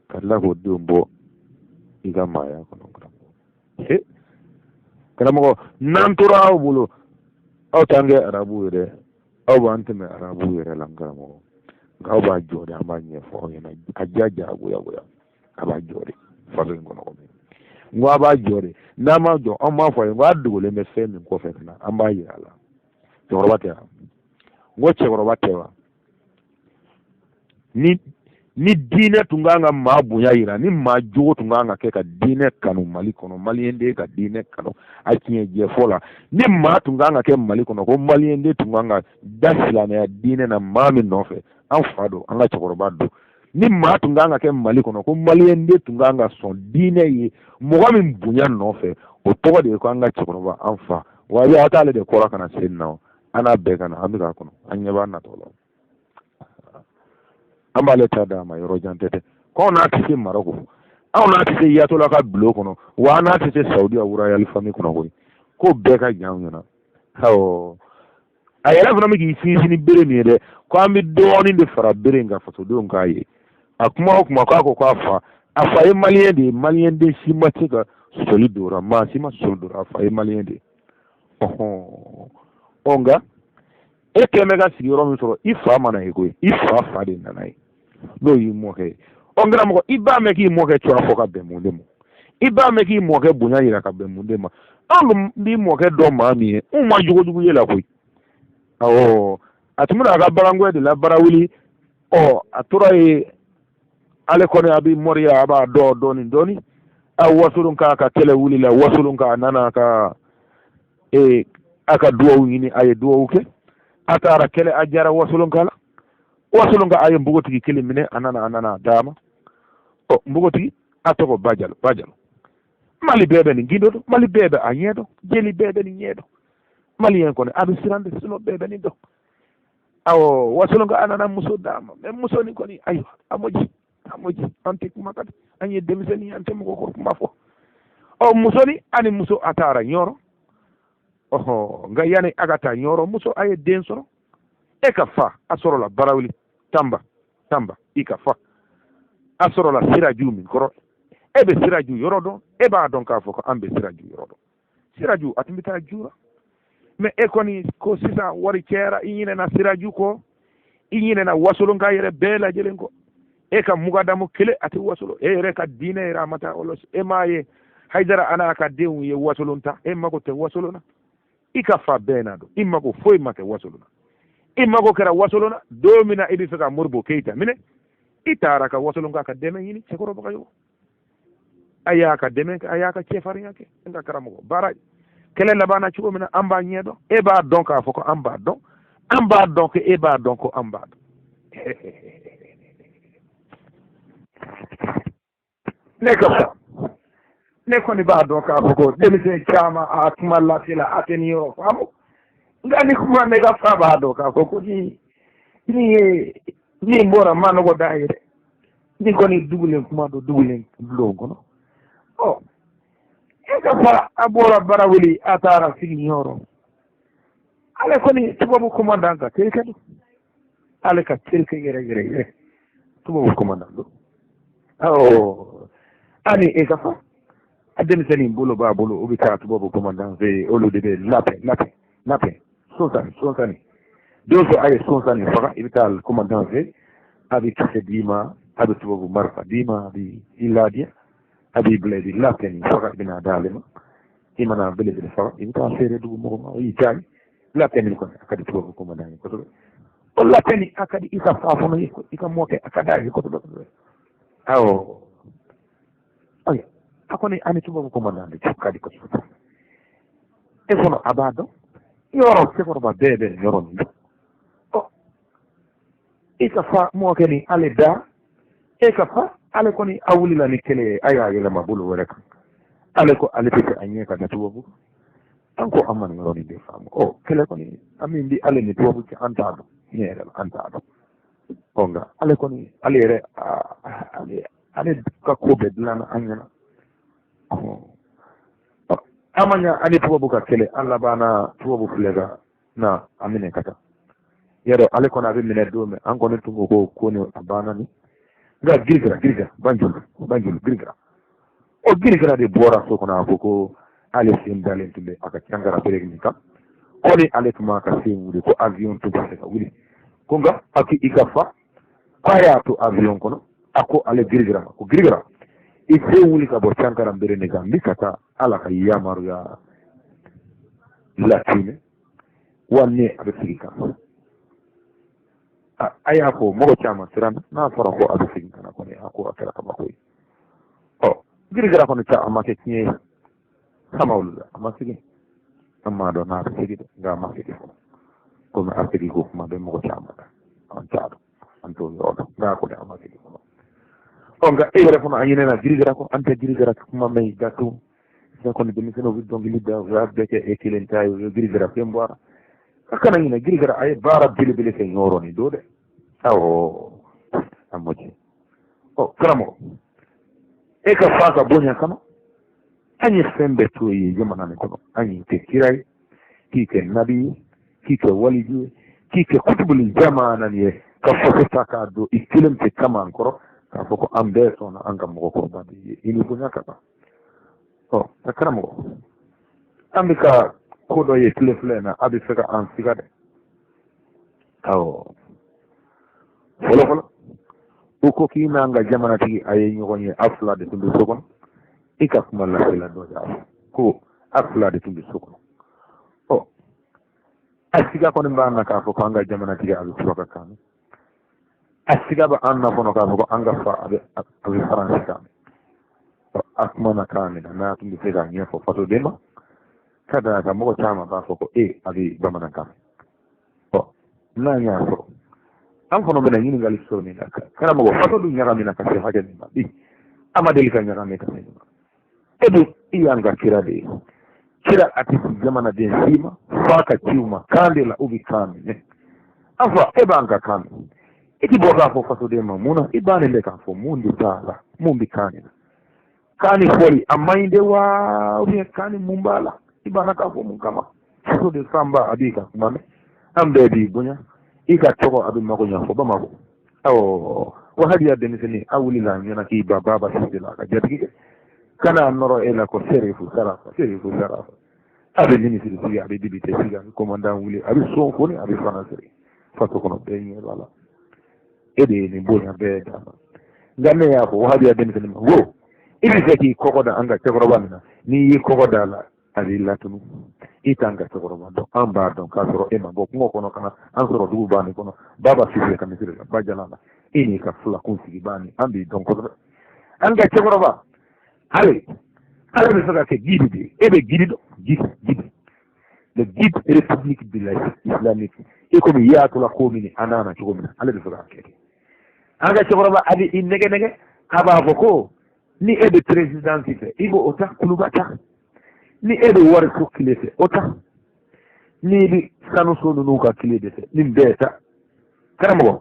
ka tila k'o denw bɔ i ka maaya kɔnɔ. Karamɔgɔ, karamɔgɔ, n'an tora aw bolo, aw t'an kɛ arabu ye dɛ, aw b'an tɛmɛ arabu yɛrɛ la. N karamɔgɔ, nka aw b'a jɔ de, an b'a ɲɛfɔ aw ɲɛna, a ja ja goya goya, a b'a jɔ de faso in kɔnɔ kɔmi. N ko a b'a jɔ de, n'an m'a jɔ, an b'a fɔ a ye, n ko a dogolen bɛ fɛn min kɔfɛ ka na, an b'a yira a la. Cɛkɔrɔba tɛ wa? N ko cɛkɔrɔba tɛ wa? Ni diinɛ tun kan ka maa bonya yira, ni maa jogo tun kan ka kɛ ka diinɛ kanu Mali kɔnɔ, maliyɛn ka diinɛ kanu a tiɲɛ jɛfɔ la, ni maa tun kan ka kɛ Mali kɔnɔ ko maliyɛn den tun kan ka da silamɛya diinɛ na maa min nɔfɛ, an fa don, an ka cɛkɔrɔba don. Ni maa tun kan ka kɛ Mali kɔnɔ ko maliyɛn den tun kan ka sɔn diinɛ ye mɔgɔ min bonya nɔfɛ, o tɔgɔ de ye ko an ka cɛkɔrɔba, an fa. Wa a t'ale de kɔrɔ ka na se nin na, an n'a bɛɛ ka na, an bɛ k'a kɔnɔ, an ɲɛ b'a natɔ la, an b'ale ta d'a ma. Yɔrɔ jan tɛ dɛ, k'anw n'a tɛ se Marɔku, anw n'a tɛ se Yatola ka bulon kɔnɔ, wa an n'a tɛ se Saudiya royal famille kɔnɔ koyi. Ko bɛɛ ka jan anw ɲɛna. Awɔ, a yɛrɛ fana bɛ k'i sinsin ni bere min ye dɛ, ko an bɛ dɔɔnin de fara bere in kan fasodenw k'a ye. A kuma o kuma, k'a ko k'a fa, a fa ye maliyɛn de ye. Maliyɛn den si ma se ka sɔsɔli don o la, maa si ma sɔsɔli don o la. A fa ye maliyɛn de ye. Ɔhɔn, ɔ, nka e kɛn bɛ ka sigiyɔrɔ min sɔrɔ, i fa ma na ye koyi, i fa fa de nana ye, n'o y'i mɔkɛ ye. Ɔ, n karamɔgɔ, i b'a mɛn k'i mɔkɛ tɔgɔ fɔ ka bɛn mun de ma? I b'a mɛn k'i mɔkɛ bonya yira ka bɛn mun de ma? Anw dun b'i mɔkɛ dɔn maa min ye, anw ma jogojugu ye la koyi. Awɔ, a tun bɛna a ka bagangɛn de la barawuli. Ɔ, a tora yen, ale kɔni a bɛ moriya, a b'a dɔn dɔɔni dɔɔni. A wasolon k'a ka kɛlɛ wuli la, wasolon k'a nana ka ee a ka duwawu ɲini, a ye duwawu kɛ, a taara kɛlɛ, a jara wasolon ka la. Wasolon ka a ye npogotigi kelen minɛ, a nana d'a ma. Ɔ, npogotigi a tɔgɔ Bajalo. Bajalo, Mali bɛɛ bɛ nin gindo dɔn, Mali bɛɛ bɛ a ɲɛ dɔn, jeli bɛɛ bɛ nin ɲɛ dɔn. Maliyɛn kɔni a bɛ siran de, sinɔn bɛɛ bɛ nin dɔn. Awɔ, wasolon ka a nana muso d'a ma. Mɛ muso nin kɔni, ayiwa, a moji a moji, an tɛ kuma ka di, an ye denmisɛnnin, an tɛ mɔgɔ kɔrɔ kuma fɔ. Ɔ, muso ni ani muso a taara Ɲɔrɔ. Ɔhɔ, nka yanni a ka taa Ɲɔrɔ, muso a ye den sɔrɔ. E ka fa a sɔrɔla Barawuli, Tanba, Tanba, i ka fa a sɔrɔla siraju min kɔrɔ, e bɛ siraju yɔrɔ dɔn, e b'a dɔn k'a fɔ ko an bɛ siraju yɔrɔ dɔn. Siraju a tun bɛ taa jura, mɛ e kɔni ko sisan wari cayara, i ɲinɛna siraju kɔ, i ɲinɛna wasolonka yɛrɛ bɛɛ lajɛlen kɔ. E ka mugadamu kelen a tɛ wasolo, e yɛrɛ ka diinɛ yɛrɛ a ma taa o. E m'a ye Hayidara a n'a ka denw ye wasolon ta, e mago tɛ wasolon na. I ka fa bɛɛ n'a dɔn, i mago foyi ma kɛ wasolon na. I mago kɛra wasolon na don min na i bɛ fɛ ka Modibo Keyita minɛ, i taara ka wasolon k'a ka dɛmɛ ɲini cɛkɔrɔba yo, a y'a ka dɛmɛ kɛ, a y'a ka cɛfarinya kɛ. N ka karamɔgɔ, baara kɛlɛ labanna cogo min na, an b'a ɲɛ dɔn, e b'a dɔn k'a fɔ ko an b'a dɔn, an b'a dɔn ko e b'a dɔn ko an b'a dɔn. Ne ka fa, ne kɔni b'a dɔn k'a fɔ ko denmisɛn caman a kuma lase la, a tɛ nin yɔrɔ faamu. Nka ni kuma, ne ka fa b'a dɔn k'a fɔ ko ni ye min bɔra ma nɔgɔ da ye dɛ, ni kɔni dugulen kuma don dugulen bulon kɔnɔ. Ɔ, e ka fa a bɔra Barawuli, a taara sigi Ɲɔrɔ. Ale kɔni tubabu commandant ka terikɛ don, ale ka terikɛ yɛrɛ yɛrɛ yɛrɛ tubabu commandant don. Awɔ, ani e ka fa a denmisɛnnin bolo b'a bolo, o bɛ taa tubabu commandant fɛ yen, olu de bɛ lapin lapin lapin sonsani sonsani. Don fɛ a ye sonsani faga, i bɛ taa commandant fɛ, a bɛ kisɛ d'i ma, a bɛ tubabu marifa d'i ma, a bɛ i ladiya, a b'i bila i bɛ lapin nin faga, i bɛna d'ale ma. I mana belebele faga, i bɛ taa feere dugu mɔgɔ ma, o y'i diya ye. Lapin nin kɔni, a ka di tubabu commandant ye kosɛbɛ. O lapin nin, a ka di i ka fa fana ye, i ka mɔkɛ, a ka d'a ye kosɛbɛ kosɛbɛ. Awɔ, ayi, a kɔni ani tubabu commandant de ka di kosɛbɛ. E fana a b'a dɔn yɔrɔ cɛkɔrɔba bɛɛ bɛ yɔrɔ min dɔn. Ɔ, i ka fa mɔkɛ ni ale da e ka fa, ale kɔni a wulila ni kɛlɛ ye, a y'a yɛlɛma bolo wɛrɛ kan. Ale ko ale tɛ fɛ a ɲɛ ka da tubabu. An ko an ma nin yɔrɔ nin de faamu. Ɔ, kɛlɛ kɔni an min bi ale ni tubabu cɛ, an t'a dɔn tiɲɛ yɛrɛ la, an t'a dɔn. Ɔ, nka ale kɔni, ale yɛrɛ, ale ka ko bɛɛ dilanna an ɲɛna. An ma ɲa ani tubabu ka kɛlɛ, an labanna tubabu filɛ ka na a minɛ ka taa yɛrɛ. Ale kɔni a bɛ minɛ don min, an kɔni tun ko ko ni a banna ni. Nka girigara girigara banjulu banjulu girigara, o girigara de bɔra so kɔnɔ. A ko ko ale sen dalen tun bɛ a ka cankara bere min kan, ko ni ale tun b'a ka sen wuli, ko avion tun tɛ se ka wuli. Ko nka a k'i ka fa k'a y'a to avion kɔnɔ. A ko ale girigara ma ko girigara, i sen wuli ka bɔ cankara bere nin kan, n bɛ ka taa ala ka yamaruya latinɛ wa ne a bɛ segin ka na. A y'a fɔ mɔgɔ caman siranna. N'a fɔra ko a bɛ segin ka na kɔni, a ko a kɛra kabako ye. Ɔ, girigara kɔni ta, a ma kɛ tiɲɛ ye sama olu la, a ma segin. An m'a dɔn n'a bɛ segin dɛ, nka a ma segin fɔlɔ. Komi a segin ko kuma bɛ mɔgɔ caman na, an t'a dɔn, an t'o yɔrɔ dɔn, nka a kɔni a ma segin fɔlɔ. Ɔ, nka e yɛrɛ fana, a ɲinɛna girigara kɔ. An tɛ girigara kuma mɛn gato sisan kɔni. Denmisɛnninw bɛ dɔnkili da, u y'a bɛɛ kɛ e kelen ta ye, u ye girigara fɛn bɔ a la. A kana ɲinɛ girigara, a ye baara belebele kɛ ɲɔrɔ nin don dɛ. Awɔ, a mɔ cɛ. Ɔ, karamɔgɔ, e ka fa ka bonya kama, an ye fɛn bɛɛ to ye jamana nin kɔnɔ. An y'i kɛ kira ye, k'i kɛ nabi ye, k'i kɛ waliju ye, k'i kɛ kutubuli jamana nin ye, ka faso ta k'a don i kelen pe kama an kɔrɔ, k'a fɔ ko an bɛɛ sɔnna an ka mɔgɔkɔrɔba de ye. I ni bonya ka kan. Ɔ, a karamɔgɔ, an bɛ ka ko dɔ ye tile filɛ in na, a bɛ fɛ ka an siga dɛ. Awɔ, fɔlɔ fɔlɔ, u ko k'i n'an ka jamanatigi a ye ɲɔgɔn ye, a fila de tun bɛ so kɔnɔ. I ka kuma lasela dɔ y'a fɔ ko a fila de tun bɛ so kɔnɔ. Ɔ, a siga kɔni b'an na k'a fɔ ko an ka jamanatigi a bɛ suraka kan mɛn. A siga bɛ an na kɔnɔ k'a fɔ ko an ka fa a bɛ faransi kan mɛn. A kuma na kan min na, n'a tun bɛ se k'a ɲɛfɔ fasoden ma, ka d'a kan mɔgɔ caman b'a fɔ ko e a bɛ bamanankan mɛn. Ɔ, n'an y'a sɔrɔ an fana bɛna ɲininkali sɔrɔ min na, karamɔgɔ, faso dun ɲagamina ka se hakɛ min ma bi, a ma deli ka ɲagami ka se nin ma. E dun, i y'an ka kira de ye. Kira a tɛ ci jamanaden si ma f'a ka ci u ma kan de la, u bɛ kan minɛ. An fa, e b'an ka kan mɛn, i ti bɔ k'a fɔ fasoden ma mun na i bannen bɛ k'a fɔ mun de t'a la, mun bɛ kan nin na? Kan ni fɔli a man ɲi de wa, ou bien kan ni mun b'a la, i banna k'a fɔ mun kama? Faso de fanba a b'i ka kuma mɛn, an bɛɛ b'i bonya, i ka tɔgɔ a bɛ mago ɲɛ fɔ Bamakɔ. Awɔ, wa hali denmisɛnnin a wulila a ɲɛna k'i ba baba sisi la, a ka jatigi kɛ kana nɔrɔ e la ko serifu sarafa, serifu sarafa. A bɛ minisiri sigi, a bɛ député sigi, a bɛ commandant wuli, a bɛ son foni, a bɛ fana siri faso kɔnɔ, bɛɛ ɲɛ b'a la. E de ye nin bonya bɛɛ d'a ma. Nka ne y'a fɔ wahabiya denmisɛnnin ma ko i bɛ fɛ k'i kɔkɔ da an ka cɛkɔrɔba min na, n'i y'i kɔkɔ da a la, a b'i latunu. I t'an ka cɛkɔrɔba dɔn, an b'a dɔn k'a sɔrɔ e ma bɔ kungo kɔnɔ ka na an sɔrɔ dugu b'a nin kɔnɔ. Baba sisi ka misiri la, bajalan la, e n'i ka fila kun sigi b'a ni, an b'i dɔn kosɛbɛ. An ka cɛkɔrɔba, ale ale bɛ fɛ ka kɛ guide de ye. E bɛ guide dɔn, guide, guide, le guide république de la islamique. I komi i y'a tola ko min an nana cogo min na, ale bɛ fɛ k'a kɛ ten. An ka cɛkɔrɔba, a bɛ i nɛgɛ nɛgɛ, a b'a fɔ ko ni e bɛ présidence fɛ, i b'o ta kuluba ta. Ni e bɛ wariso tile fɛ, o ta. N'i bɛ sanuso ninnu ka tile de fɛ, nin bɛɛ ta. Karamɔgɔ,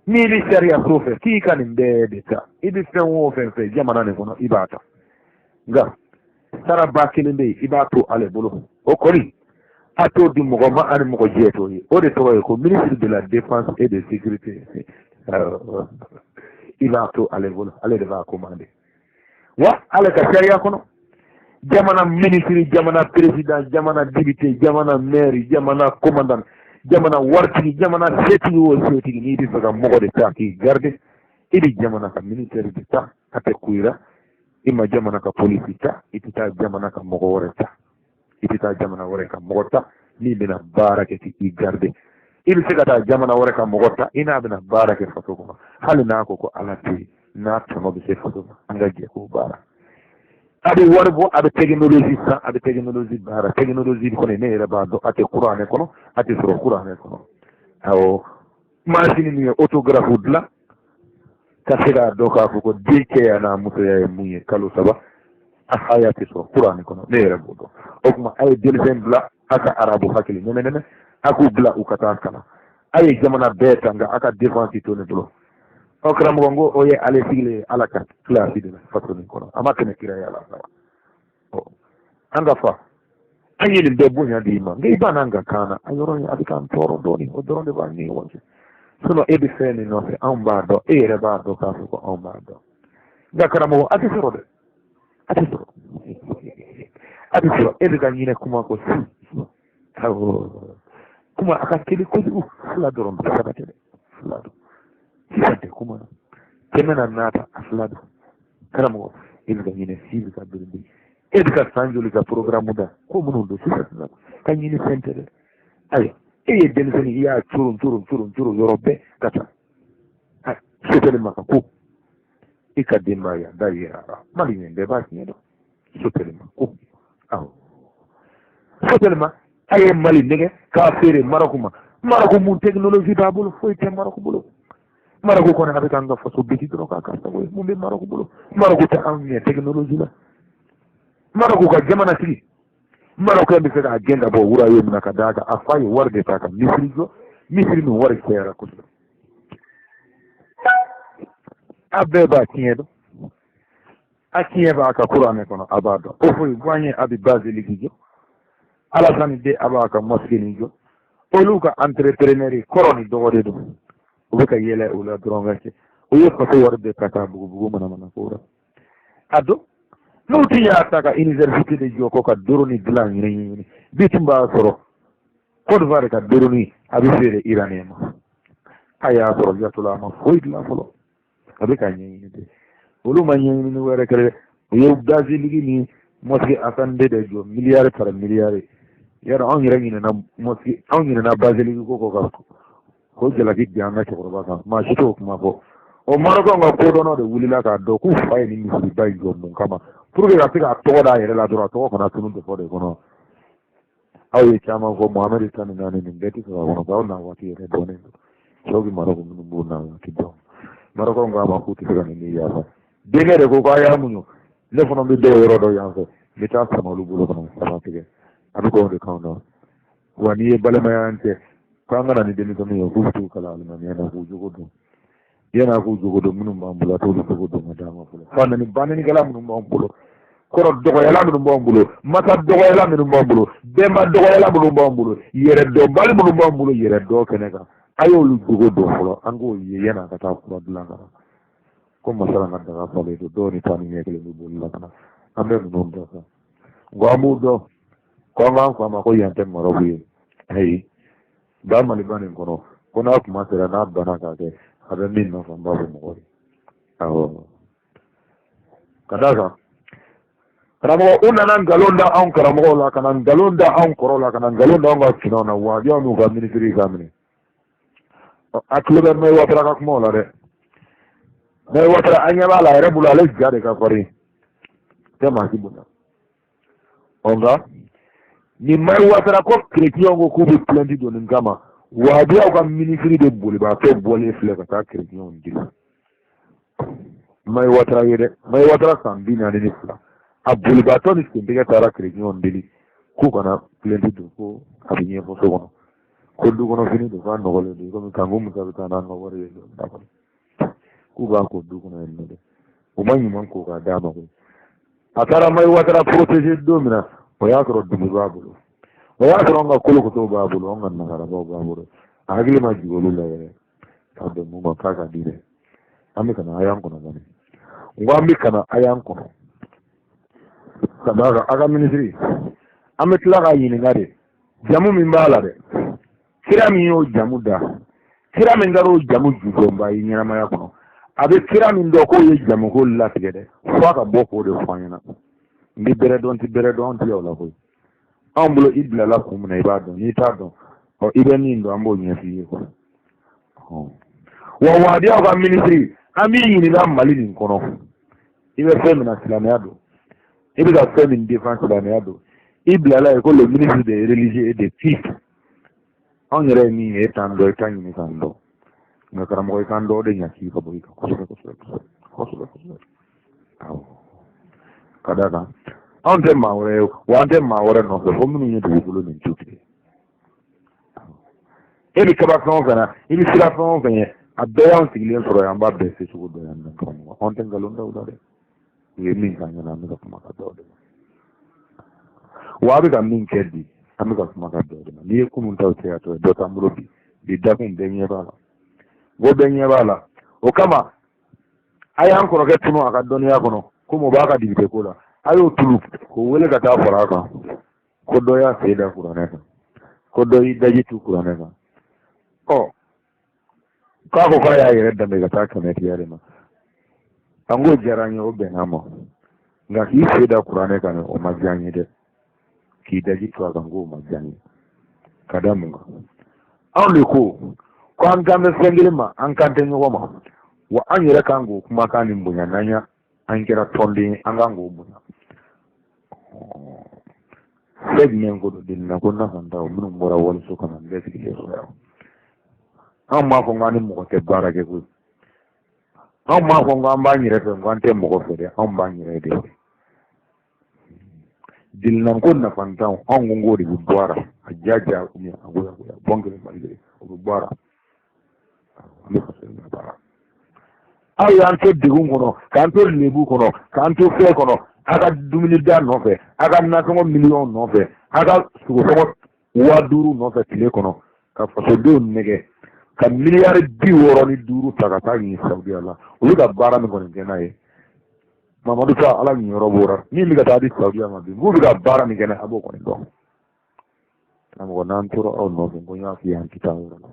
n'i bɛ sariya so fɛ, k'i ka nin bɛɛ de ta. I bɛ fɛn o fɛn fɛ jamana nin kɔnɔ, i b'a ta. Nka saraba kelen bɛ yen, i b'a to ale bolo. O kɔni, a t'o di mɔgɔ ma ani mɔgɔ jɛ t'o ye. O de tɔgɔ ye ko ministre de la défense et de sécurité. I b'a to ale bolo, ale de b'a commandé. Wa ale ka sariya kɔnɔ, jamana ministre, jamana président, jamana député, jamana maire, jamana commandant, jamana waritigi, jamana setigi o setigi, n'i bɛ fɛ ka mɔgɔ de ta k'i garder, i bɛ jamana ka ministère de ta. A tɛ kuyira. I ma jamana ka polisi ta, i tɛ taa jamana ka mɔgɔ wɛrɛ ta, i tɛ taa jamana wɛrɛ ka mɔgɔ ta min bɛna baara kɛ k'i garder. I bɛ se ka taa jamana wɛrɛ ka mɔgɔ ta, i n'a bɛna baara kɛ faso kɔnɔ, hali n'a ko ko Ala tɛ yen, n'a tɔnɔ bɛ se faso ma, an ka jɛ k'o baara. A bɛ wari bɔ, a bɛ technologie san, a bɛ technologie baara. Technologie kɔni, ne yɛrɛ b'a dɔn, a tɛ kuranɛ kɔnɔ, a tɛ sɔrɔ kuranɛ kɔnɔ. Awɔ, masini min ye autographe dilan ka se k'a dɔn k'a fɔ ko den cɛya n'a musoya ye mun ye kalo 3, a haya tɛ sɔrɔ kuranɛ kɔnɔ, ne yɛrɛ b'o dɔn. O tuma, a ye denmisɛn bila a ka arabu hakili nɛmɛ nɛmɛ, a k'u bila u ka taa kalan. A ye jamana bɛɛ ta, nka a ka défense to ne bolo. Ɔ karamɔgɔ, n ko o ye ale sigilen ye Ala ka kilasi de la faso nin kɔnɔ, a ma tɛmɛ kiraya la. Ɔ an ka fa, an ye nin bɛɛ bonya di i ma, nka i b'a n'an ka kan na, a yɔrɔ in a bɛ k'an tɔɔrɔ dɔɔnin, o dɔrɔn de b'an ni ɲɔgɔn cɛ. Sinon e bɛ fɛn min nɔfɛ, anw b'a dɔn, e yɛrɛ b'a dɔn k'a fɔ ko anw b'a dɔn. Nka karamɔgɔ, a tɛ sɔrɔ dɛ, a tɛ sɔrɔ, a tɛ sɔrɔ. E bɛ ka ɲinɛ kuma kɔ si, awɔ, kuma a ka teli kojugu, fila dɔrɔn don, saba tɛ dɛ, fila don. Sisan tɛ kuma na, kɛmɛ na nata, a fila don. Karamɔgɔ, e bɛ ka ɲinɛ si bɛ ka birindi, e bɛ ka san joli ka programme da ko minnu don sisan sisan ka ɲini fɛn tɛ dɛ. Ayiwa, e ye denmisɛnnin, i y'a coron coron coron coron yɔrɔ bɛɛ ka taa sotɛli ma ka ko i ka denbaya da yira la, maliyɛn bɛɛ b'a tiɲɛ dɔn. Sotɛli ma ko, awɔ, sotɛli ma, a ye Mali nɛgɛ k'a feere Marɔku ma. Marɔku mun technologie b'a bolo? Foyi tɛ Marɔku bolo. Marɔku kɔni, a bɛ k'an ka faso bisi dɔrɔn k'a k'a sago ye. Mun bɛ Marɔku bolo? Marɔku tɛ anw ɲɛ technologie la. Marɔku ka jamana sigi, Marɔku bɛ se k'a gɛn ka bɔ wura ye min na, ka d'a kan a fa ye wari de ta ka misiri jɔ, misiri min wari cayara kosɛbɛ. A bɛɛ b'a tiɲɛ dɔn, a tiɲɛ b'a ka kuranɛ kɔnɔ, a b'a dɔn. O foyi bɔ an ye, a bɛ basilique jɔ, Alasani den a b'a ka mosquée nin jɔ. Olu ka entrepreneur kɔrɔ ni dɔgɔ de don, u bɛ ka yɛlɛ o la dɔrɔn ka kɛ. U ye faso wari bɛɛ ta k'a bugubugu manamana ko la. A don n'u tun y'a ta ka université de jɔ kɔ ka drone dilan ɲini ɲini, bi tun b'a sɔrɔ Côte d'Ivoire ka drone a bɛ feere Iranien ma. A y'a sɔrɔ yatɔla, a ma foyi dilan fɔlɔ, a bɛ ka ɲɛɲini de. Olu ma ɲɛɲini wɛrɛ kɛ dɛ, u ye basilique ni mosquée Hassan II de jɔ, miliyari par miliyari. Yarɔ, anw yɛrɛ ɲinɛna mosquée, anw ɲinɛna basilique ko kɔ ka ko jalaki bin an ka cɛkɔrɔba kan, maa si t'o kuma fɔ. O Marɔkɛnw ka kodɔnnaw de wulila k'a dɔn k'u fa ye nin misiriba in jɔ mun kama, pour que ka se k'a tɔgɔ d'a yɛrɛ la dɔrɔn, a tɔgɔ kana tunu dɔfɔ de kɔnɔ. Aw ye caman fɔ, Mohamɛdi 14, nin bɛɛ tɛ sɔrɔ a kɔnɔ, aw na waati yɛrɛ dɔnnen don. Cɛw bɛ Marɔku minnu b'u na waati dɔn, Marɔkɛnw k'a ma k'u tɛ se ka nin yafa. Denkɛ de ko k'a y'a muɲu, ne fana bɛ dɔw yɔrɔ dɔ yan fɛ, n bɛ taa sama olu bolo kɔnɔ sama tigɛ, a bɛ k'o de kan dɔn. Wa n'i ye balimaya cɛ k'an ka na ni denmisɛnninw ye k'u bɛ t'u kalan alimamiya na k'u jogo dɔn, yan'a k'u jogo dɔn, minnu b'an bolo, a t'olu jogo dɔn ka d'an ma fɔlɔ. Fa nani bannikɛla minnu b'an bolo, kɔrɔ dɔgɔyala minnu b'an bolo, masa dɔgɔyala minnu b'an bolo, bɛnba dɔgɔyala minnu b'an bolo, yɛrɛdɔnbali minnu b'an bolo, yɛrɛ dɔn kɛnɛ kan, a y'olu jogo dɔn fɔlɔ, an k'o ye yan'a ka taa kura dilan ka na. Ko masala ka daga falen don, dɔw ni taa ni ɲɛ kelen bɛ boli la ka na. An bɛ ninnu dɔn sa, nka an b'u dɔn ko an k'an fa ma ko yan tɛ Marɔku ye. Ayi, ba Maliba nin kɔnɔ ko n'a kuma sera, n'a banna k'a kɛ, a bɛ min nɔfɛ, n b'a fɔ mɔgɔ ye. Awɔ, ka d'a kan karamɔgɔ, u nana nkalon da anw karamɔgɔw la, ka na nkalon da anw kɔrɔw la, ka na nkalon da anw ka finɛw na. Wajibiw n'u ka minisiri ka minɛ, a tulo bɛ Mɛyi Watara ka kumaw la dɛ. Mɛyi Watara, an ɲɛ b'a la, a yɛrɛ bolo, ale ja de ka farin, tɛ maa si bonya. Ɔ nka nin Mayi Watara ko kereciyɛnw ko k'u bɛ plainte don nin kama, wahabiyaw ka minisiri de bolibaatɔ bɔlen filɛ ka taa kereciyɛnw deli. Mayi Watara ye dɛ, Mayi Watara san 42, a bolibaatɔ ni sentigɛ taara kereciyɛnw deli k'u kana plainte don, ko a bɛ ɲɛfɔ so kɔnɔ, ko du kɔnɔ fini don, k'a nɔgɔlen don, komi kanko Musa bɛ taa n'an ka wari ye don min kɔnɔ, k'u b'a ko du kɔnɔ yen nɔ dɛ. U ma ɲuman ko k'a d'a ma koyi. A taara Mayi Watara protéger don min na, o y'a sɔrɔ dugu b'a bolo, o y'a sɔrɔ an ka kolokotow b'a bolo, an ka nagarabaw b'a bolo. A hakili ma jigin olu la yɛrɛ k'a bɛn mun ma k'a ka di dɛ. An bɛ ka na, a y'an kɔnɔ bani. N ko an bɛ ka na, a y'an kɔnɔ. Ka d'a kan a ka minisiri, an bɛ tila k'a ɲininka de, jamu min b'a la dɛ, kira min y'o jamu da, kira min kɛra o jamu jujɔnba ye ɲɛnamaya kɔnɔ, A bɛ sira min dɔn k'o ye jamuko latigɛ dɛ, fo a ka bɔ k'o de fɔ an ɲɛna. N bɛ bɛrɛ dɔn, n tɛ bɛrɛ dɔn, an tɛ o la koyi. Anw bolo, i bilala kun min na, i b'a dɔn. N'i t'a dɔn, ɔ, i bɛ min dɔn, an b'o ɲɛf'i ye quoi. Wa wahabiyaw ka minisiri, an b'i ɲininka Mali nin kɔnɔ, i bɛ fɛn min na, silamɛya don. I bɛ ka fɛn min défend, silamɛya don. I bilala yen ko le ministre des religieux et des cultes. Anw yɛrɛ ye min ye, e t'an dɔn, i t'a ɲini k'an dɔn. Nka karamɔgɔ, i k'an dɔn, o de ɲa ka bɔ i kan kosɛbɛ kosɛbɛ kosɛbɛ kosɛbɛ. Awɔ, ka d'a kan anw tɛ maa wɛrɛ ye, wa an tɛ maa wɛrɛ nɔfɛ fo minnu ye dugukolo nin tu tigɛ. E bɛ kaba fɛn o fɛn na, i bɛ sira fɛn o fɛn ye, a bɛɛ y'anw sigilen sɔrɔ yan. An b'a bɛɛ se cogo dɔn yan nɔ. Karamɔgɔ, anw tɛ nkalon da u la dɛ. U ye min k'an ɲɛna, an bɛ ka kuma ka bɛn o de ma. Wa a bɛ ka min kɛ bi, an bɛ ka kuma ka bɛn o de ma. N'i ye kunun taw cɛ ka tɔ dɔ t'an bolo bi. Bi dakun bɛɛ ɲɛ b'a la, ko bɛɛ ɲɛ b'a la. O kama a y'an kɔrɔkɛ tunu a ka dɔnniya kɔnɔ, komi o b'a ka député ko la. A y'o tulu k'o wele ka taa fara a kan ko dɔ y'a sen da kuranɛ kan, ko dɔ y'i daji tu kuranɛ kan. Ɔ, k'a ko k'a y'a yɛrɛ danbe ka taa kɛmɛ tiya de ma. An k'o diyara an ye, o bɛnna ma. Nka k'i sen da kuranɛ kan, o ma diya n ye dɛ. K'i daji tu a kan, k'o ma diya n ye. Ka da mun kan? Anw de ko ko an kan bɛ fɛn kelen ma, an kan tɛ ɲɔgɔn ma. Wa an yɛrɛ kan k'o kumakan nin bonya. N'an ya an kɛra tɔnden ye, an kan k'o bonya. Fɛn jumɛn ko don? Delina ko nafantaw minnu bɔra waliso ka na, n bɛɛ sigilen sɔrɔ yan. Anw m'a fɔ k'an ni mɔgɔ tɛ baara kɛ koyi. Anw m'a fɔ k'an b'an yɛrɛ fɛ, k'an tɛ mɔgɔ fɛ dɛ. Anw b'an yɛrɛ de fɛ. Delinanko nafantanw, anw ko k'o de bɛ bɔ a la. A ja ja, a goya goya, bɔn kelen Mali kelen, o bɛ bɔ a la. An bɛ faso in baara. Aw y'an to degun kɔnɔ, k'an to lebu kɔnɔ, k'an to fɛn kɔnɔ, a ka dumuni da nɔfɛ, a ka nasɔngɔ miliyɔn nɔfɛ, a ka sogosɔngɔ 5000 nɔfɛ tile kɔnɔ, ka fasodenw nɛgɛ ka miliyari 65 ta ka taa ɲini Saudiya la. Olu ka baara min kɔni kɛ n'a ye, Mamadu ta Ala ɲiyɔrɔ bɔra min bɛ ka taa di Saudiya ma bi, k'u bɛ ka baara min kɛ n'a ye, a b'o kɔni dɔn. Karamɔgɔ, n'an tora aw nɔfɛ, ko n y'a f'i ye, an tɛ taa yɔrɔ la,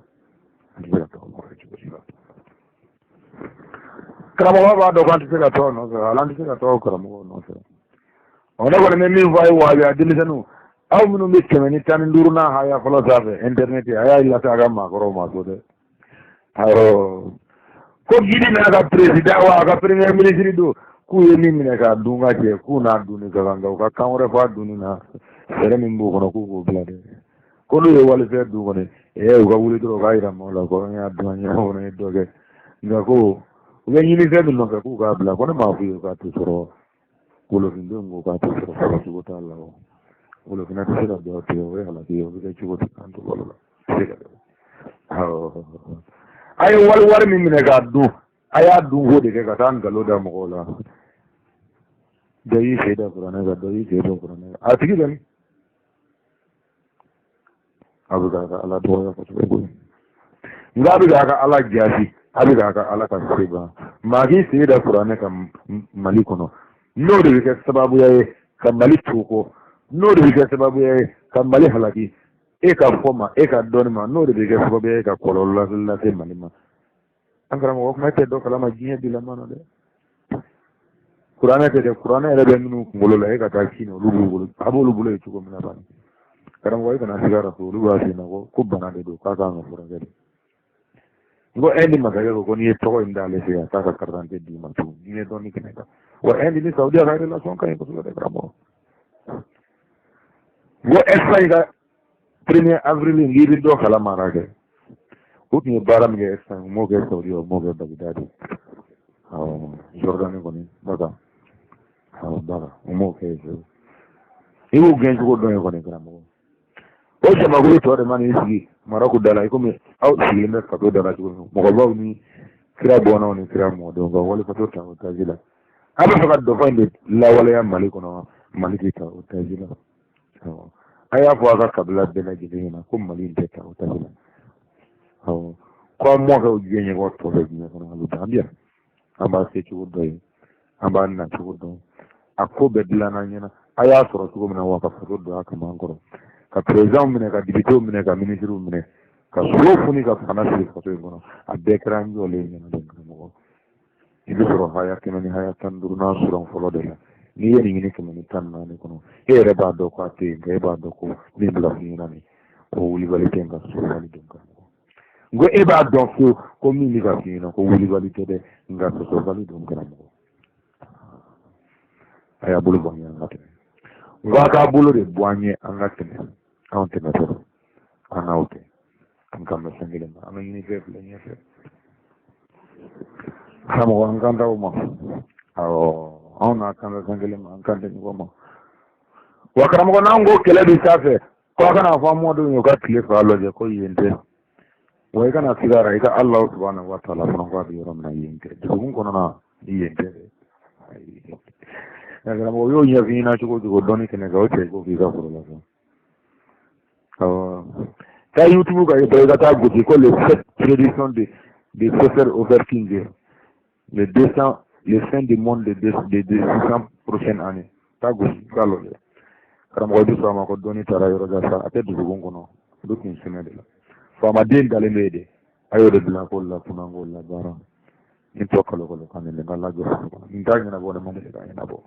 an tɛ se ka taa aw nɔfɛ cogo si la. Karamɔgɔ b'a dɔn k'an tɛ se ka taa aw nɔfɛ, hali an tɛ se ka taa aw karamɔgɔw nɔfɛ. Ɔ, ne kɔni bɛ min fɔ a ye, wahabiya denmisɛnninw, aw minnu bɛ 115 n'a haya fɔlɔ sanfɛ internet, a y'a lase a ka maakɔrɔw ma so dɛ. Awɔ, ko Guinée n'a ka président wa a ka premier ministre don, k'u ye min minɛ k'a dun ka jɛ, k'u n'a dunni ka kan, nka u ka kan wɛrɛ fɔ a dunni na, fɛɛrɛ min b'u kɔnɔ, k'u k'o bila dɛ. Ko n'u ye walifɛn dun kɔni, ɛɛ, u ka wuli dɔrɔn, u k'a yira maaw la ko an y'a dun, an ɲɛna kɔnɔ ye dɔ kɛ. Nka ko u bɛ ɲini fɛn min nɔfɛ, k'u k'a bila. Ko ne m'a f'u ye k'a tɛ sɔrɔ. Wolofindenw ko k'a tɛ sɔrɔ, sɔrɔ cogo t'a la. O wolofinna tɛ se ka dɔ tigɛ, o ye halaki ye. O bɛ kɛ cogo di k'an to balo la? Tɛ se ka kɛ. Awɔ, a ye wali wari min minɛ k'a dun, a y'a dun ko de kɛ ka taa nkalon da mɔgɔw la. Dɔ y'i sen da kuranɛ kan, dɔ y'i sen da kuranɛ kan. A tigi kɔni, a bɛ k'a ka Ala dɔgɔya kosɛbɛ koyi. Nka a bɛ k'a ka Ala jasi, a bɛ k'a ka Ala ka se ban. Maa k'i sen da kuranɛ kan Mali kɔnɔ, n'o de bɛ kɛ sababuya ye ka Mali to kɔ, n'o de bɛ kɛ sababuya ye ka Mali halaki, e ka fɔ ma, e ka dɔnni ma, n'o de bɛ kɛ sababuya ye ka kɔlɔlɔ lase Mali ma. An karamɔgɔ, kuma tɛ dɔ kalama diɲɛ bilama na dɛ. Kuranɛ tɛ dɛ, kuranɛ yɛrɛ bɛ minnu kunkolo la, e ka taa sini, olu b'u bolo, a b'olu bolo yen cogo min na bani. Karamɔgɔ, e kana siga raso, olu b'a f'i ɲɛna ko bana de don, k'a kan ka furakɛ de. N ko Inde masakɛ ko n'i ye tɔgɔ in d'ale fɛ yen, a t'a ka carte d'identité d'i ma tugun. Diɲɛ dɔnni kɛnɛ kan wa. Inde ni Saudiya ka relation ka ɲi kosɛbɛ dɛ, karamɔgɔ. N ko Espagne ka 1er avril, n k'i bɛ dɔ kalama kɛ. U tun ye baara min kɛ Espagne, u m'o kɛ Saudiya, u m'o kɛ Bagdad, awɔ, Jordanie kɔni, Maka, awɔ, baara u m'o kɛ yen. I b'u gɛn cogo dɔn yen kɔni, karamɔgɔ. O jamakulu tɔ de mana i sigi Marɔku da la, i komi aw sigilen bɛ faso da la cogo min, mɔgɔbaw ni kira bɔnnaw ni kira mɔdenw ka wali faso ta otage la. A bɛ fɛ ka dɔfɔ in de lawaleya Mali kɔnɔ. Mali tɛ ta otage la. A y'a fɔ a ka kabila bɛɛ lajɛlen ɲɛna ko Mali in tɛ ta otage la. Awɔ, ko an mɔkɛw diɲɛ ɲɛkɔ tɔ bɛ diɲɛ kɔnɔ, a bɛ an bi yan, an b'a se cogo dɔ ye, an b'a na cogo dɔn. A ko bɛɛ dilanna ɲɛna, a y'a sɔrɔ cogo min na wa, ka faso don a kaman kɔrɔ, ka président minɛ, ka député minɛ, ka ministre minɛ, ka so funi, ka fana sigi faso in kɔnɔ. A bɛɛ kɛra an jɔlen ɲɛna dɛ, karamɔgɔ. I bɛ sɔrɔ haya 100 ni haya 15nan suran fɔlɔ de la. N'i ye nin ɲini 114 kɔnɔ, e yɛrɛ b'a dɔn ko a tɛ yen, nka e b'a dɔn ko min bɛ ka f'i ɲɛna nin, ko wulibali tɛ, nka sɔsɔbali don. Karamɔgɔ n ko e b'a dɔn ko min bɛ ka f'i ɲɛna ko wulibali tɛ dɛ, nka sɔsɔbali don. Karamɔgɔ, a y'a bolo bɔ an ɲɛ, an ka tɛmɛ. N ko a k'a bolo de bɔ an ɲɛ, an ka tɛmɛ. Anw tɛmɛtɔ don, an n'aw tɛ, an kan bɛ fɛn kelen ma, an ka ɲini fɛn filɛ ɲɛfɛ. Karamɔgɔ, an kan t'aw ma. Awɔ, anw n'a kan bɛ fɛn kelen ma, an kan tɛ ɲɔgɔn ma. Wa karamɔgɔ, n'an ko kɛlɛ bɛ sanfɛ, ko a kana fɔ an mɔdenw ye u ka tile fa lajɛ ko yen tɛ. Wa i kana siga a la, i ka Alahu subahana wa taala fana ko a bɛ yɔrɔ min na, yen tɛ. Dusukun kɔnɔna, yen tɛ dɛ. Ayi, karamɔgɔ, u y'o ɲɛf'i ɲɛna cogo o cogo dɔnni kɛnɛ kan, o cɛ ko k'i ka foro la fɛn. Awɔ, taa YouTube kan i ka taa gosi ko les sept prédictions de Professeur Overking, les 200, les fins du monde de 600 prochaines années. Taa gosi k'a lajɛ. Karamɔgɔ, i bɛ sɔrɔ a ma ko dɔnni taara yɔrɔ jan sa, a tɛ dusukun kɔnɔ, a bɛ kun sɛmɛ de la. Faamaden dalen bɛ yen de, a y'o de bila k'o la kunna, k'o la baara. Nin tɔ kalo kalo kan nin ka lajɔ foro kɔnɔ, nin t'a ɲɛnabɔ, ne ma deli k'a ɲɛnabɔ.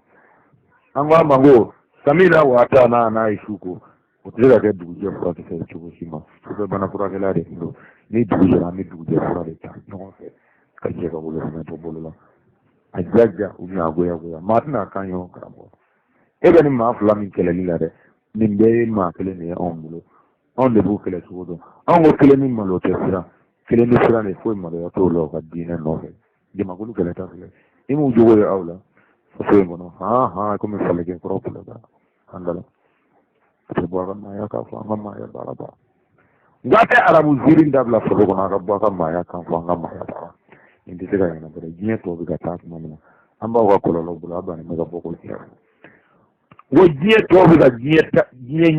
An ko a ma ko samina waata n'a n'a ye su ko, o tɛ se ka kɛ dugujɛ furakisɛ ye cogo si ma. Sufɛ bana furakɛla de don. Ni dugu jɛra, an bɛ dugujɛ fura de ta ɲɔgɔn fɛ ka jɛ ka bolo fɛnɛ to bolo la. A ja ja u bɛna a goya goya, maa tɛna kan ɲɔgɔn. Karamɔgɔ, e bɛ ni maa fila min kɛlɛli la dɛ, nin bɛɛ ye maa kelen de ye anw bolo. Anw de b'u kɛlɛ cogo dɔn. Anw ko kelen ni malo tɛ siran, kelen ni siran de, foyi maloya t'o la u ka diinɛ nɔfɛ. Jamakulu kɛlɛ ta filɛ, i m'u jogo ye aw la faso in kɔnɔ. Han han, komi falɛkɛ kɔrɔ filɛ ka an dala, a tɛ bɔ a ka maaya k'a fɔ an ka maaya baara ba. Nka a tɛ arabu ziiri dabila faso kɔnɔ, a ka bɔ a ka maaya kan fɔ an ka maaya baara. Nin tɛ se ka ɲɛnabɔ dɛ. Diɲɛ tɔw bɛ ka taa tuma min na, an b'aw ka kɔlɔlɔ bolo, a bannen bɛ ka bɔ k'o tiɲɛ. Ko diɲɛ tɔw bɛ ka diɲɛ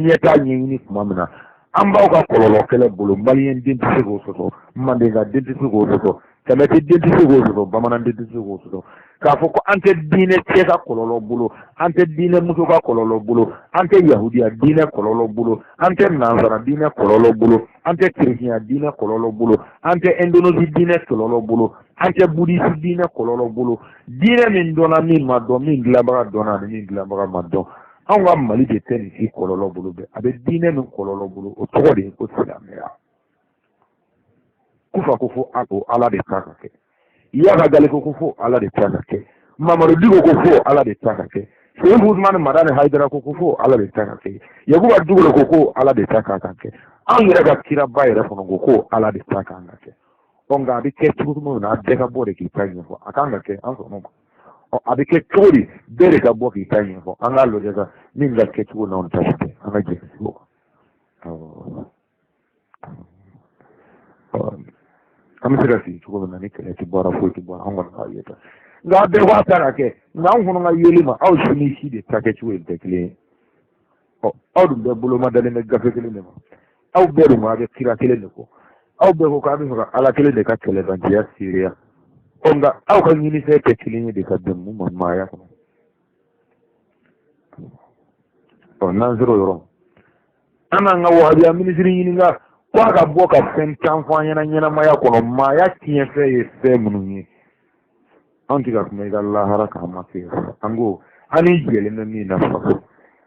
ɲɛtaa ɲɛɲini tuma min na, an b'aw ka kɔlɔlɔ kɛlɛ bolo. Maliyɛn den tɛ se k'o sɔsɔ, mandenka den tɛ se k'o sɔsɔ, kɛmɛti den tɛ se k'o sɔsɔ, bamanan den tɛ se k'o sɔsɔ, k'a fɔ ko an tɛ diinɛ cɛ ka kɔlɔlɔ bolo, an tɛ diinɛ muso ka kɔlɔlɔ bolo, an tɛ yahudiya diinɛ kɔlɔlɔ bolo, an tɛ nansara diinɛ kɔlɔlɔ bolo, an tɛ kerecɛnya diinɛ kɔlɔlɔ bolo, an tɛ indonésie diinɛ kɔlɔlɔ bolo, an tɛ budisi diinɛ kɔlɔlɔ bolo. Diinɛ min dɔnna, min ma dɔn, min dilanbaga dɔnna ani min dilanbaga ma dɔn, anw ka Mali de tɛ nin si kɔlɔlɔ bolo. Bɛɛ a bɛ diinɛ min kɔlɔlɔ bolo, o tɔgɔ de ye ko silamɛya. Kufa ko fo o Ala de ta ka kɛ, Yaka Galiko ko fo Ala de ta ka kɛ, Mamadu Diko ko fo Ala de ta ka kɛ, Seyifu Usumani Madani Hayidara ko fo Ala de ta ka kɛ, Yakuba Dugule ko ko Ala de ta ka kan kɛ, anw yɛrɛ ka kiraba yɛrɛ fana ko ko Ala de ta kan ka kɛ. Ɔ, nka a bɛ kɛ cogo min na, a bɛɛ ka bɔ de k'i ta ɲɛfɔ. A kan ka kɛ, an sɔnn'o ma. Ɔ, a bɛ kɛ cogo di? Bɛɛ de ka bɔ k'i ta ɲɛfɔ, an k'a lajɛ ka min ka kɛcogo n'anw ta tɛ, an ka jɛ o kan. An bɛ se ka sigi cogo min na ni kɛlɛ tɛ bɔra, foyi tɛ bɔra, an kɔni b'a ye tan. Nka a bɛɛ ko a ta ka kɛ, nka anw fana ka yeli ma, aw si ni si de ta kɛcogo in tɛ kelen ye. Ɔ, aw dun bɛɛ boloma dalen bɛ gafe kelen de ma, aw bɛɛ dun ko a bɛ kira kelen de kɔ, aw bɛɛ ko k'a bɛ fɛ ka Ala kelen de ka kɛlɛbantiya seereya. Ɔ, nka aw ka ɲinifɛn tɛ kelen ye de ka bɛn mun ma maaya kɔnɔ. Ɔ, n'an sera o yɔrɔ, an n'an ka wahabiya minisiri ɲininka ko a ka bɔ ka fɛn 10 fɔ an ɲɛna ɲɛnamaya kɔnɔ, maaya tiɲɛfɛn ye fɛn minnu ye. Anw tɛ ka kuma i ka lahara k'an ma se fɔlɔ. An ko an ni jɛlen bɛ min na faso,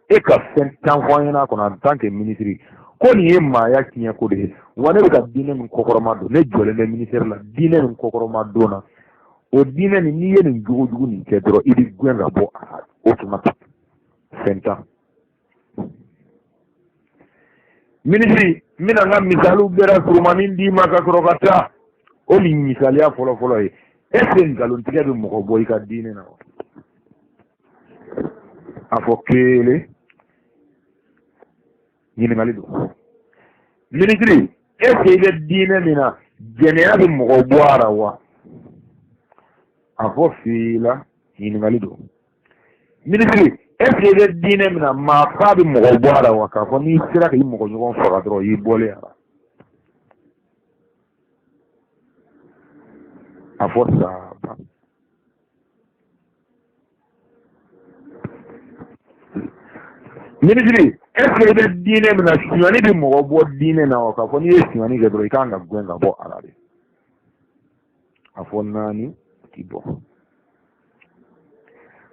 e ka fɛn 10 fɔ an ɲɛna kɔnɔ en tant que minisiri, ko nin ye maaya tiɲɛ ko de ye. Wa ne bɛ ka diinɛ min kɔkɔrɔma don, ne jɔlen bɛ ministère la diinɛ min kɔkɔrɔma don na, o diinɛ nin, n'i ye nin jogo jugu nin kɛ dɔrɔn, i bɛ gɛn ka bɔ a la automatique. Fɛn 10. Minisiri, n bɛna n ka misaliw bɛɛ la surumanin d'i ma ka sɔrɔ ka taa. O min misaliya fɔlɔ-fɔlɔ ye, est ce que nkalontigɛ bɛ mɔgɔ bɔ i ka diinɛ na wa? A fɔ kelen, ɲininkali don. Minisiri, est ce que i bɛ diinɛ min na, jɛnɛya bɛ mɔgɔ bɔ a la wa? A fɔ fila, ɲininkali don. Minisiri, est ce que i bɛ diinɛ min na, maa fa bɛ mɔgɔ bɔ a la wa? K'a fɔ n'i sera k'i mɔgɔ ɲɔgɔn faga dɔrɔn, i y'i bɔlen a la. A fɔ saba. Minisiri, est ce que i bɛ diinɛ min na, sonyani bɛ mɔgɔ bɔ diinɛ na wa? K'a fɔ n'i ye sonyani kɛ dɔrɔn, i kan ka gɛn ka bɔ a la de. A fɔ naani, t'i bɔ.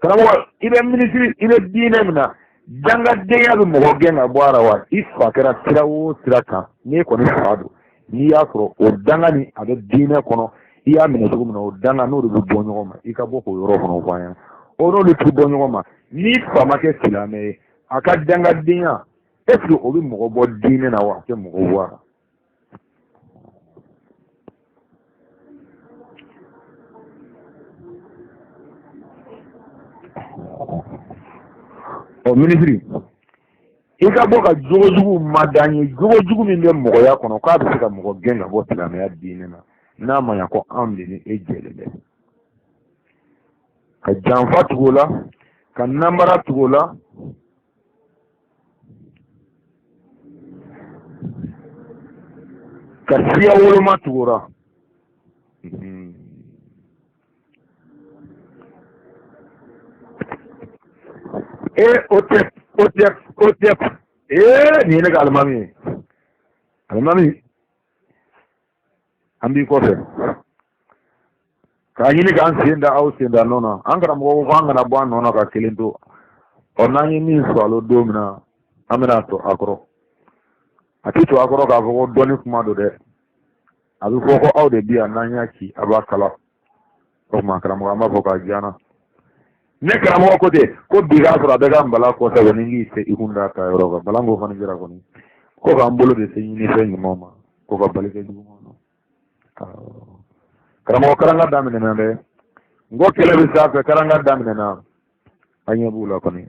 Karamɔgɔ, i bɛ minisiri, i bɛ diinɛ min na, dangadenya bɛ mɔgɔ gɛn ka bɔ a la wa? I fa kɛra sira o sira kan, n'e kɔni fa don, n'i y'a sɔrɔ o danga ni a bɛ diinɛ kɔnɔ, i y'a minɛ cogo min na, o danga n'o de bɛ bɔ ɲɔgɔn ma, i ka bɔ k'o yɔrɔ fana fɔ an ɲɛna. O n'olu tɛ bɔ ɲɔgɔn ma. N'i fa ma kɛ silamɛ ye, a ka dangadenya, est ce que o bɛ mɔgɔ bɔ diinɛ na wa? A tɛ mɔgɔ bɔ a la. Ɔ minisiri, i ka bɔ ka jogo jugu ma d'an ye, jogo jugu min bɛ mɔgɔya kɔnɔ k'a bɛ se ka mɔgɔ gɛn ka bɔ silamɛya diinɛ na, n'a ma ɲa ko anw de ni e jɛlen bɛ ka janfa tugu o la, ka nanbara tugu o la, ka siya woloma tugu o la. Ee, o tɛ, o tɛ, o tɛ. Ee, nin ye ne ka alimami ye. Alimami, an b'i kɔfɛ k'a ɲini k'an sen da aw sen da nɔ na. An karamɔgɔ ko k'an kana bɔ an nɔ na ka kelen to. Ɔ, n'an ye min sɔrɔ a la don min na, an bɛna to a kɔrɔ. A tɛ to a kɔrɔ k'a fɔ ko dɔnni kuma don dɛ. A bɛ fɔ ko aw de bi yan, n'an y'a ci, a b'a kala. O tuma karamɔgɔ, an b'a fɔ k'a diya na. Ne karamɔgɔ ko ten ko bi k'a sɔrɔ a bɛ ka nbalan kɔsɛbɛ ni k'i se i kun da ta yɔrɔ kan. Balan ko fana jira kɔni ko k'an bolo de se ɲinifɛn ɲuman ma, ko ka bali kɛ juguman na. Karamɔgɔ, karanga daminɛna dɛ. N ko kɛlɛ bɛ sanfɛ, karanga daminɛna. An ɲɛ b'u la kɔni,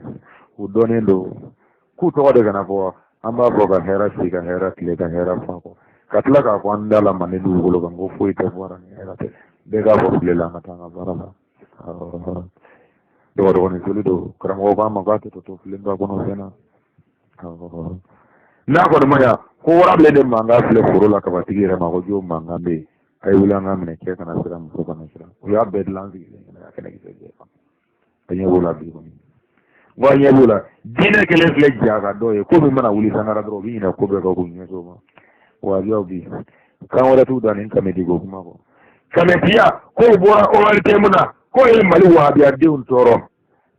u dɔnnen don, k'u tɔgɔ de kana fɔ. An b'a fɔ ka hɛrɛ si, ka hɛrɛ tile, ka hɛrɛ fa kɔ, ka tila k'a fɔ an da la mande dugukolo kan ko foyi tɛ bɔra ni hɛrɛ tɛ. Bɛɛ k'a fɔ file la, an ka taa an ka baara la. Dɔgɔdɔgɔnin soli don. Karamɔgɔ k'an ma k'a tɛ to filenba kɔnɔ fɛn na n'a kɔni ma ɲa ko warabilen de mankan filɛ foro la, kabatigi yɛrɛ ma ko jo mankan bɛ yen, a ye wuli an ka minɛ, cɛ kana siran, muso kana siran. U y'a bɛɛ dilan sigilen ɲɛna ka kɛnɛ kisɛ jɛ. A ɲɛ b'o la bi kɔni, n ko a ɲɛ b'o la. Diinɛ kelen filɛ ja ka dɔ ye ko min mana wuli sangara dɔrɔn, u bɛ ɲinɛ ko bɛɛ kan k'u ɲɛsin o ma. Wajibiyaw bi kan wɛrɛ t'u da ni kamɛdi ko kuma kɔ. Kamɛdiya k'o bɔra ORTM na, k'o ye Mali wahabiyadenw tɔɔrɔ.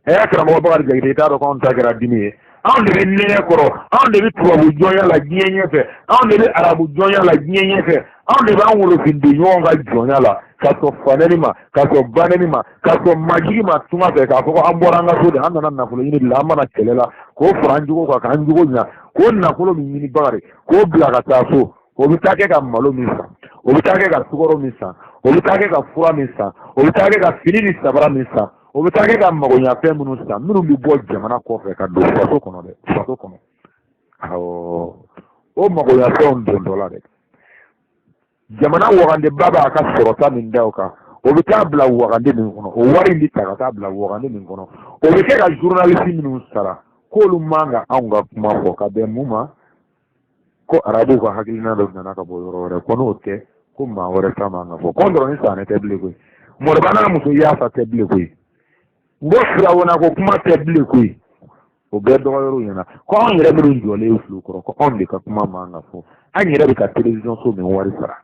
Ɛ, karamɔgɔ Bakari Jakite, i t'a dɔn k'anw ta kɛra dimi ye. Anw de bɛ nɛnɛ kɔrɔ, anw de bɛ tubabu jɔnya la diɲɛ ɲɛfɛ, anw de bɛ arabu jɔnya la diɲɛ ɲɛfɛ, anw de b'an wolofinden ɲɔgɔn ka jɔnya la, ka sɔn fanɛni ma, ka sɔn banɛni ma, ka sɔn majigi ma tunga fɛ, k'a fɔ ko an bɔra an ka so de, an nana nafolo ɲini de la, an mana kɛlɛ la k'o fara an jogo kan, k'an jogo ɲa, k'o nafolo min ɲini Bakari, k'o bila ka taa so, o bɛ taa kɛ ka malo min san, o bɛ taa kɛ ka sukaro min san, o bɛ taa kɛ ka fura min san, o bɛ taa kɛ ka fini ni sabara min san, o bɛ taa kɛ ka magoɲafɛn minnu san, minnu bɛ bɔ jamana kɔfɛ ka don faso kɔnɔ dɛ, faso kɔnɔ. Awɔ, o magoɲafɛnw dontɔ la dɛ, jamana wagandeba b'a ka sɔrɔta min da o kan, o bɛ taa bila wagande min kɔnɔ, o wari in bɛ ta ka taa bila wagande min kɔnɔ, o bɛ kɛ ka journaliste minnu sara, k'olu man ka anw ka kuma fɔ ka bɛn mun ma, ko arabuw ka hakilina dɔ nana ka bɔ yɔrɔ wɛrɛ, ko n'o tɛ ko maa wɛrɛ ta man ka fɔ. Ko dɔrɔn ni sanɛ tɛ bilen koyi, mɔrɔba n'a muso yaasa tɛ bilen koyi, n ko firawuna ko kuma tɛ bilen koyi. O bɛɛ dɔgɔyɔrɔw ɲɛna ko anw yɛrɛ minnu jɔlen fili kɔrɔ, ko anw de ka kuma man ka fɔ. An yɛrɛ bɛ ka télévision so min wari sara,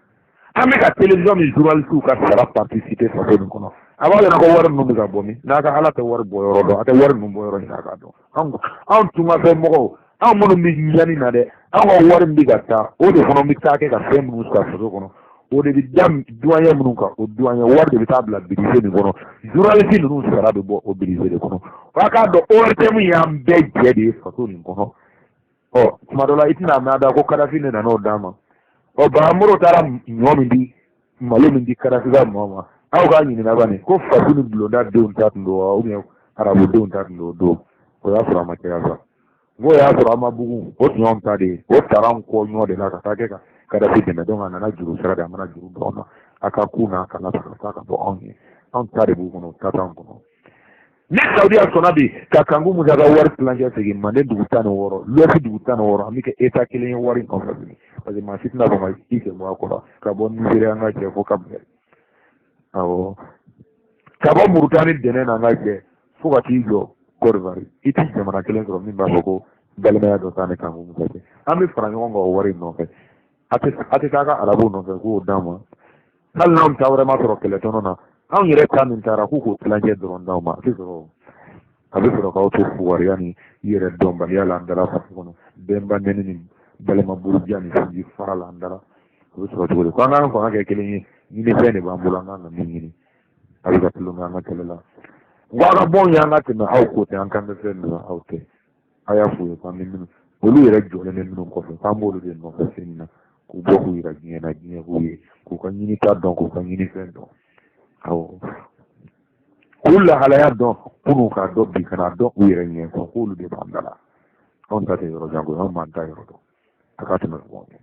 an bɛ ka télévision min journaliste ka sara participer faso min kɔnɔ, a b'a yira ko wari ninnu bɛ ka bɔ min n'a ka ala tɛ wari bɔ yɔrɔ dɔn, a tɛ wari ninnu bɔ yɔrɔ ɲini a k'a dɔn. Anw tungafɛ mɔgɔw, anw minnu bɛ ɲani na dɛ, anw ka wari min bɛ ka taa, o de fana bɛ taa kɛ ka fɛn minnu san faso kɔnɔ, o de bɛ da douanier minnu kan, o douanier wari de bɛ taa bila budget nin kɔnɔ, journaliste ninnu sara bɛ bɔ o budget de kɔnɔ. A k'a dɔn ORTM y'an bɛɛ jɛ de ye faso nin kɔnɔ. Ɔ, tuma dɔ la i tɛna mɛn a da ko Kadafi de nana o d'a ma. Ɔ, Bahamoro taara ɲɔ min di, malo min di Kadafi ka mɔgɔ ma, aw k'a ɲininka bani ko faso ni bulonda denw ta tun don wa, ou bien arabudenw ta tun don o don? O y'a sɔrɔ a ma kɛ sa. N ko y'a sɔrɔ a ma bugun, o tun y'anw ta de ye. O taara an kɔ ɲɔ de la ka taa kɛ ka Kadafi dɛmɛ. Donc a nana juru sira de, a mana juru don anw na, a ka ku n'a kana ta ka taa ka bɔ anw ye. Anw ta de b'u kɔnɔ, u ta t'anw kɔnɔ. Ni Saudiya sɔnna bi ka Kanku Musa ka wari tilancɛ segin Manden dugu 16, l'Ouest dugu 16, an bɛ kɛ État kelen ye wari nɔfɛ bi, parce que maa si tɛna fɔ ka i sen bɔ a kɔ la. Ka bɔ Nizeriya an ka jɛ fo Cap Vert, awɔ, ka bɔ Murutani dɛnɛ na an ka jɛ fo ka t'i jɔ Côte d'Ivoire, i ti jamana kelen sɔrɔ min b'a fɔ ko balimaya dɔ t'an ni Kanku Musa cɛ. An bɛ fara ɲɔgɔn kan o wari in nɔfɛ. A tɛ taa ka arabuw nɔfɛ k'o d'an ma, hali n'anw ta wɛrɛ ma sɔrɔ kɛlɛtɔnɔ na, anw yɛrɛ ta min taara k'u k'o tilancɛ dɔrɔn d'anw ma, a tɛ sɔrɔ. A bɛ sɔrɔ k'aw to fugariya ni yɛrɛ dɔnbaliya la an dara faso kɔnɔ, bɛnba nɛni ni balima buruja ni sinji fara la an dara. O bɛ sɔrɔ cogo di ko an k'an fanga kɛ kelen ye? Ɲinifɛn de b'an bolo, an k'an ka min ɲini. A bɛ ka tulon kɛ an ka kɛlɛ la. N ko a ka bɔ yan, an ka tɛmɛ aw ko tɛ, an kan bɛ fɛn min na, aw tɛ. A y'a f'u ye k'an bɛ minnu, olu yɛrɛ jɔlen bɛ minnu kɔfɛ, k'an b'olu de nɔfɛ sen na, k'u bɔ k'u yira diɲɛ na, diɲɛ k'u ye, k'u ka ɲinita dɔn, k'u ka ɲinifɛn dɔn, awɔ, k'u lahalaya dɔn kunun, k'a dɔn bi, ka n'a dɔn u yɛrɛ ɲɛ kɔrɔ k'olu de b'an da la. Anw ta tɛ yɔrɔ jan koyi, anw b'an ta yɔrɔ dɔn. A ka tɛmɛ ɲɔgɔn ɲɛ.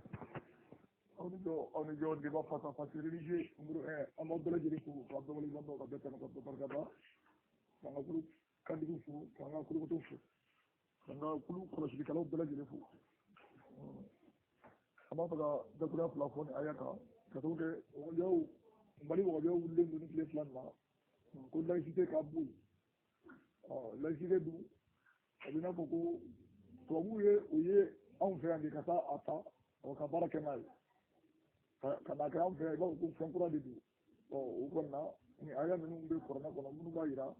Aw ni jɔ, aw ni jɔ. Débat face à face religieux numéro 1, an b'aw bɛɛ lajɛlen fo k'aw bɛɛ waleɲuman dɔn, ka bɛɛ tanu, ka bɛɛ barika da, k'an ka kulu kantigiw fo, k'an ka kulukotow fo, k'an ka kulu kɔlɔsilikɛlaw bɛɛ lajɛlen fo. An b'a fɛ ka dakuruya fila fɔ nin aya kan, ka sababu kɛ wahabiyaw, Mali wahabiyaw wulilen don ni tile 2 nin na ko laïcité ka bɔ yen. Ɔ, laïcité dun, a bɛ i n'a fɔ ko tubabuw ye o ye anw fɛ yan de ka taa a ta, ɔ, ka baara kɛ n'a ye ka na kɛ anw fɛ yan, i b'a fɔ ko fɛn kura de don. Ɔ, o kɔni na, nin aya ninnu bɛ kuranɛ kɔnɔ minnu b'a jira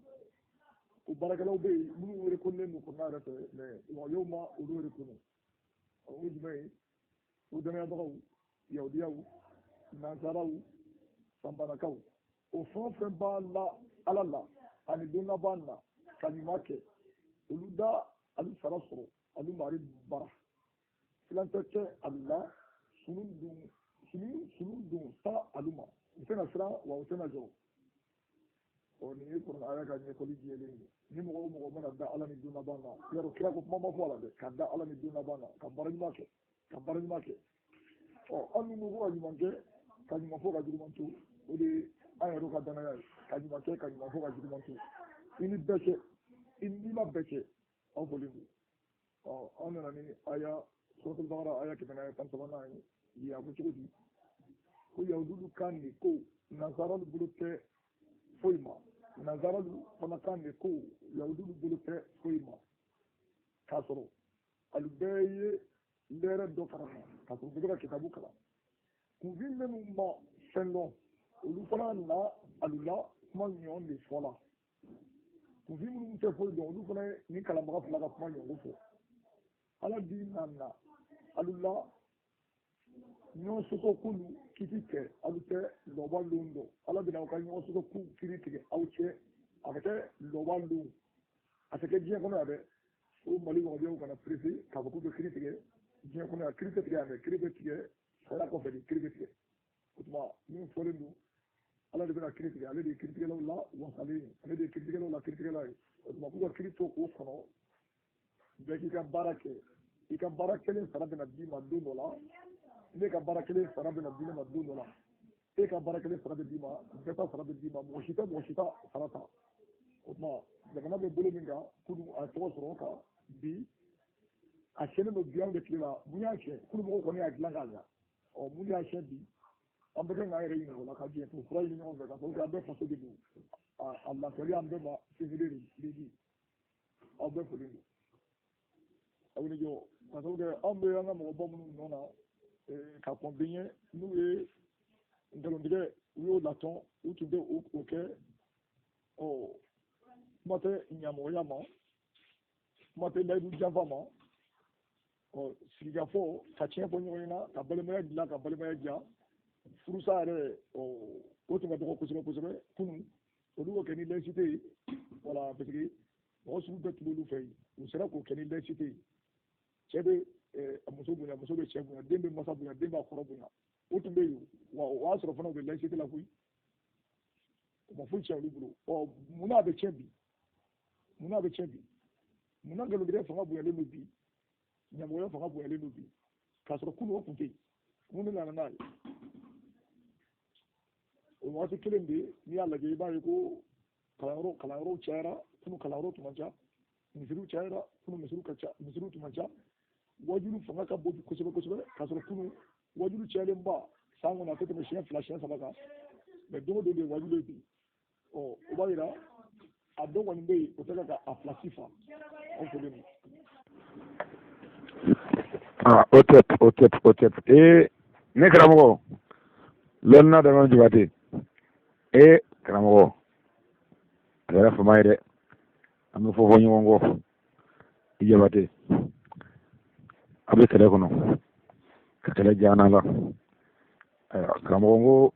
ko baarakɛlaw bɛ yen minnu reconnu don kuranɛ yɛrɛ fɛ, mais wahabiyaw ma olu reconnu. O ye jumɛn ye? O danayabagaw, yahudiyaw, nansaraw, sanbanakaw, o fɛn o fɛn b'a la Ala la ani don laban na, ka ɲuman kɛ, olu da alu sara sɔrɔ alu mari bara. Silan tɛ kɛ alu la, sunu dun sunu sunu don ta alu ma, u tɛna siran wa u tɛna jɔrɔ. Ɔ, nin ye kuranɛ aya ka ɲɛfɔli jɛlen ye. Ni mɔgɔ o mɔgɔ mana da Ala ni don laban na, yarɔ, kira ko kuma ma fɔ a la dɛ, ka da Ala ni don laban na, ka baara ɲuman kɛ, ka baara ɲuman kɛ. Ɔ, an dun ko ka ɲuman kɛ, ka ɲuman fɔ, ka juguman to, o de ye an yɛrɛ ka danaya ye. Ka ɲuman kɛ, ka ɲuman fɔ, ka juguman to, i ni bɛɛ cɛ, i ni ma bɛɛ cɛ, aw fɔlen don. Ɔ, an nana ni aya suratul bakara aya 113nan ye. Yen a ko cogo di? Ko yahudilu kan de ko nansaralu bolo tɛ foyi ma, nansaralu fana kan de ko yahudilu bolo tɛ foyi ma, k'a sɔrɔ alu bɛɛ ye lɛrɛ dɔ kalan, k'a sɔrɔ u bɛ ka kitabu kalan. Kunfin minnu ma fɛn dɔn, olu fana na alu la kuma ɲɔgɔn de fɔ la. Kunfin minnu tɛ foyi dɔn, olu fana ye nin kalanbaga fila ka kuma ɲɔgɔn fɔ. Ala di na na alu la ɲɔgɔn sɔsɔ k'olu kiti kɛ, alu tɛ lɔba lon dɔn. Ala bɛna aw ka ɲɔgɔn sɔsɔ k'u kiri tigɛ aw cɛ, a bɛ kɛ lɔba lon, a tɛ kɛ diɲɛ kɔnɔ yan dɛ. O Mali wahabiyaw kana perese k'a fɔ k'u bɛ kiri tigɛ diɲɛ kɔnɔ yan. Kiri tɛ tigɛ yan dɛ, kiri bɛ tigɛ saya kɔfɛ de, kiri bɛ tigɛ. O tuma min fɔlen don, Ala de bɛna kiri tigɛ, ale de ye kiritigɛlaw la wasalen ye, ale de ye kiritigɛlaw la kiritigɛla ye. O tuma k'u ka kiri to k'o kɔnɔ, bɛɛ k'i ka baara kɛ, i ka baara kelen sara bɛna d'i ma don dɔ la, ne ka baara kelen sara bɛna di ne ma don dɔ la, e ka baara kelen sara bɛ d'i ma, bɛɛ ta sara bɛ d'i ma, mɔgɔ si tɛ mɔgɔ si ta sara ta. O tuma jamana bɛ bolo min kan kunun, a tɔgɔ sɔrɔ kan bi, a tiɲɛnen don bi anw de tile la. Mun y'a tiɲɛ? Kunun mɔgɔw kɔni y'a dilan k'a ɲa. Ɔ, mun y'a tiɲɛ bi? An bɛɛ kan k'an yɛrɛ ɲininka o la, ka jɛ k'o fura ɲini ɲɔgɔn fɛ, ka sababu kɛ an bɛɛ faso de don. A lafiyali an bɛɛ ma sinsinlen de di. Aw bɛɛ folen don, aw ni jɔ, ka sababu kɛ anw bɛ an ka mɔgɔba minnu nɔ na ka kɔn bi ɲɛ, n'u ye nkalontigɛ, u y'o latɔn, u tun tɛ o kɛ. Ɔ, kuma tɛ ɲamɔgɔya ma, kuma tɛ layidu janfa ma. Ɔ, sigikafɔ, ka tiɲɛ fɔ ɲɔgɔn ɲɛna, ka balimaya dilan, ka balimaya diya, furusa yɛrɛ, ɔ, o tun ka dɔgɔ kosɛbɛ kosɛbɛ kunun. Olu y'o kɛ ni laïcité ye, wala, parce que mɔgɔ sugu bɛɛ tun b'olu fɛ yen. U sera k'o kɛ ni laïcité ye. Cɛ bɛ muso bonya, muso bɛ cɛ bonya, den bɛ masa bonya, den b'a kɔrɔ bonya, o tun bɛ yen. Wa o y'a sɔrɔ fana u bɛ laïcité la koyi, o ma foyi tiɲɛ olu bolo. Ɔ, munna a bɛ tiɲɛ bi? Munna a bɛ tiɲɛ bi? Munna nkalontigɛ fanga bonyalen don bi, ɲamɔgɔya fanga bonyalen don bi, k'a sɔrɔ kunun o tun tɛ yen? Mun de nana n'a ye? O waati kelen de, n'i y'a lajɛ, i b'a ye ko kalanyɔrɔw cayara, kunun kalanyɔrɔ tun man ca. Misiriw cayara, kunun misiriw ka ca, misiriw tun man ca. Wajulu fanga ka bon bi kosɛbɛ kosɛbɛ, k'a sɔrɔ kunun wajulu cayalenba san kɔnɔ a tɛ tɛmɛ siɲɛ 2, siɲɛ 3 kan, mɛ don o don de ye wajulu ye bi. Ɔ, o b'a yira a dɔ kɔni bɛ yen, o tɛ ka a pilasi fa. Aw folen don. Ah, o tɛ, o tɛ, o tɛ. Ee, ne karamɔgɔ lɔnna dama Jabate, ee karamɔgɔ, a kɛra fama ye dɛ. An bɛ fɔ fɔ ɲɔgɔn kɔ. I Jabate, a bɛ kɛlɛ kɔnɔ ka kɛlɛ diya an la. Ayiwa karamɔgɔ, ko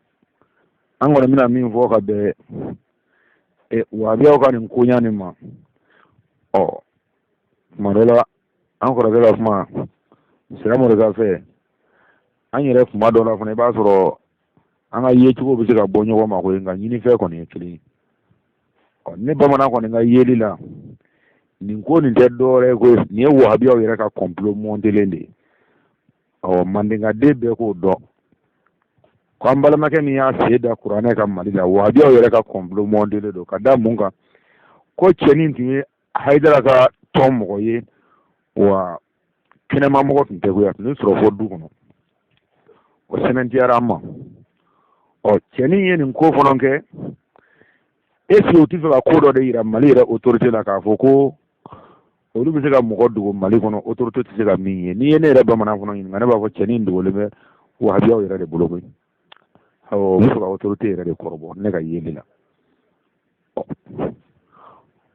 an kɔni bɛna min fɔ ka bɛn wahabiyaw ka nin koɲa nin ma, ɔ tuma dɔ la an kɔrɔkɛ ka kuma Siramori ka fɛ, an yɛrɛ kuma dɔ la fana i b'a sɔrɔ an ka yecogo bɛ se ka bɔ ɲɔgɔn ma koyi, nka ɲinifɛn kɔni ye kelen ye. Ɔ ne bamanan kɔni ka yeli la, nin ko nin tɛ dɔwɛrɛ ye koyi, nin ye wahabiyaw yɛrɛ ka complot montelen de ye. Ɔ mandenkaden bɛɛ k'o dɔn ko an balimakɛ min y'a sen da kuranɛ kan Mali la, wahabiyaw yɛrɛ ka complot montelen don. Ka da mun kan? Ko cɛnin tun ye Hayidara ka tɔn mɔgɔ ye, wa kɛnɛma mɔgɔ tun tɛ koyi, a tun bɛ sɔrɔ fo du kɔnɔ. O sɛmɛntiyara an ma. Ɔ cɛnin ye nin ko fana kɛ, est ce que u tɛ fɛ ka ko dɔ de yira Mali yɛrɛ autorité la, k'a fɔ ko olu bɛ se ka mɔgɔ dogo Mali kɔnɔ, autorité tɛ se ka min ye? N'i ye ne yɛrɛ bamanan fana ɲininka, ne b'a fɔ cɛnin dogolen bɛ wahabiyaw yɛrɛ de bolo koyi. Awɔ, u bɛ fɛ ka autorité yɛrɛ de kɔrɔbɔ ne ka yeli la.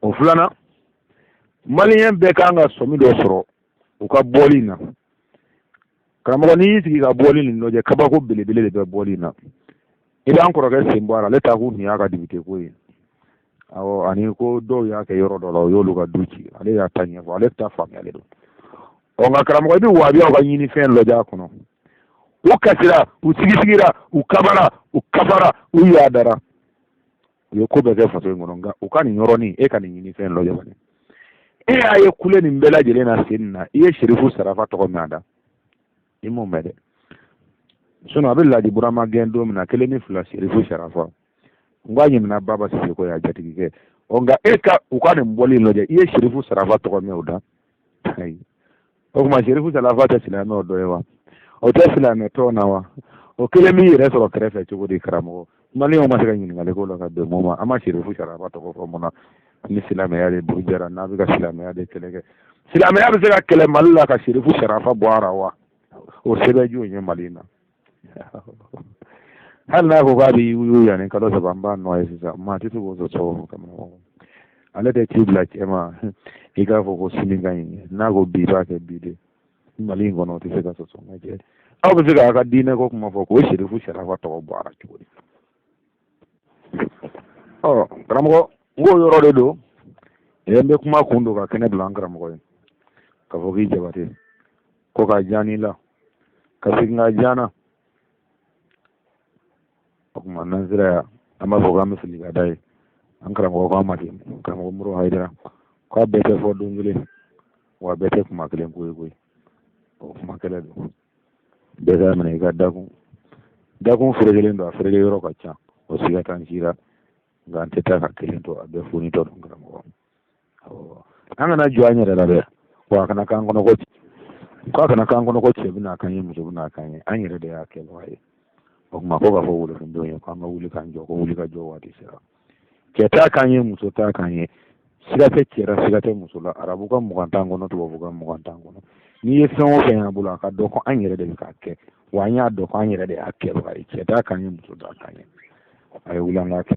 O filanan, maliyɛn bɛɛ kan ka sɔmi dɔ sɔrɔ u ka bɔli in na. Karamɔgɔ, n'i y'i sigi ka bɔli nin lajɛ, kabako belebele de bɛ bɔli in na. I b'an kɔrɔkɛ sen bɔ a la, ale ta kun tun y'a ka député ko ye. Awɔ, ani ko dɔw y'a kɛ yɔrɔ dɔ la, o y'olu ka du ci, ale y'a ta ɲɛfɔ, ale ta faamuyalen don. Ɔ nka karamɔgɔ, i bɛ wahabiyaw ka ɲinifɛn lajɛ a kɔnɔ. U kasira, u sigisigira, u kabara, u kafara, u yaadara, u ye ko bɛɛ kɛ faso in kɔnɔ. Nka u ka nin yɔrɔnin, e ka nin ɲinifɛn lajɛ kɔni, e y'a ye kule nin bɛɛ lajɛlen na sen na, i ye Serifu Sarafa tɔgɔ mɛn a da? I m'o mɛn dɛ. Sinon a bɛ Ladi Burama gɛn don min na, kelen ni fila, Serifu Sarafa, n ko a ɲinɛna Baba Sise kɔ, y'a jatigikɛ. Ɔ nka e ka u ka nin bɔli in lajɛ, i ye Serifu Sarafa tɔgɔ mɛn o da? Ayi. O tuma Serifu Sarafa tɛ silamɛw dɔ ye wa? O tɛ silamɛ tɔn na wa? O kelen b'i yɛrɛ sɔrɔ kɛrɛfɛ cogo di? Karamɔgɔ, maliyɛnw ma se ka ɲininkali k'o la ka bɛn mun ma? An ma Serifu Sarafa tɔgɔ fɔ mun na ni silamɛya de burujara n'a bɛ ka silamɛya de kɛlɛ kɛ? Silamɛya bɛ se ka kɛlɛ Mali la ka Serifu Sarafa bɔ a la wa? O sɛbɛn jɔn ye Mali in na? Hali n'a ko k'a bɛ yugu yanni kalo 3, an b'a nɔ ye sisan. Maa tɛ se k'o sɔsɔ. Karamɔgɔ, ale tɛ ci bila cɛ ma i k'a fɔ ko sini ka ɲi. N'a ko bi, b'a kɛ bi de. Mali in kɔnɔ, o tɛ se ka sɔsɔ. Nka cɛ, aw bɛ se k'a ka diinɛ ko kuma fɔ k'o Serifu Sarafa tɔgɔ bɔ a la cogo di? Ɔ karamɔgɔ, n k'o yɔrɔ de don. N bɛ kuma kun don ka kɛnɛ bila an karamɔgɔ ye k'a fɔ k'i Jabate ko ka diya la ka segin ka diya na. O tuma n'an sera yan, an b'a fɔ k'an bɛ fili ka da ye an karamɔgɔ k'an ma ten. Karamɔgɔ Modibo Hayidara k'a bɛɛ tɛ fɔ don kelen, wa bɛɛ tɛ kuma kelen ko ye koyi. O kuma kɛlɛ don, bɛɛ k'a minɛ i ka dakun dakun ferekelen don, a fereke yɔrɔ ka ca, o siga t'an si la. Nka an tɛ taa ka kelen to, a bɛɛ foni tɔ don. Karamɔgɔ, an kana jɔ an yɛrɛ la dɛ, wa a kana k'an kɔnɔ ko k'a kana k'an kɔnɔ ko cɛ bɛna k'an ye, muso bɛna k'an ye. An yɛrɛ de y'a kɛbaga ye. O tuma ko k'a fɔ wolofindenw ye k'an ka wuli k'an jɔ, ko wuli ka jɔ waati sera. Cɛ t'a k'an ye, muso t'a k'an ye, siga tɛ cɛ la, siga tɛ muso la. Arabu ka 20 t'an kɔnɔ, tubabu ka 20 t'an kɔnɔ. N'i ye fɛn o fɛn y'an bolo, a ka dɔn ko an yɛrɛ de bɛ k'a kɛ, wa an y'a dɔn ko an yɛrɛ de y'a kɛbaga ye. Cɛ t'a k'an ye, muso t'a k'an ye. A ye wuli an k'a kɛ.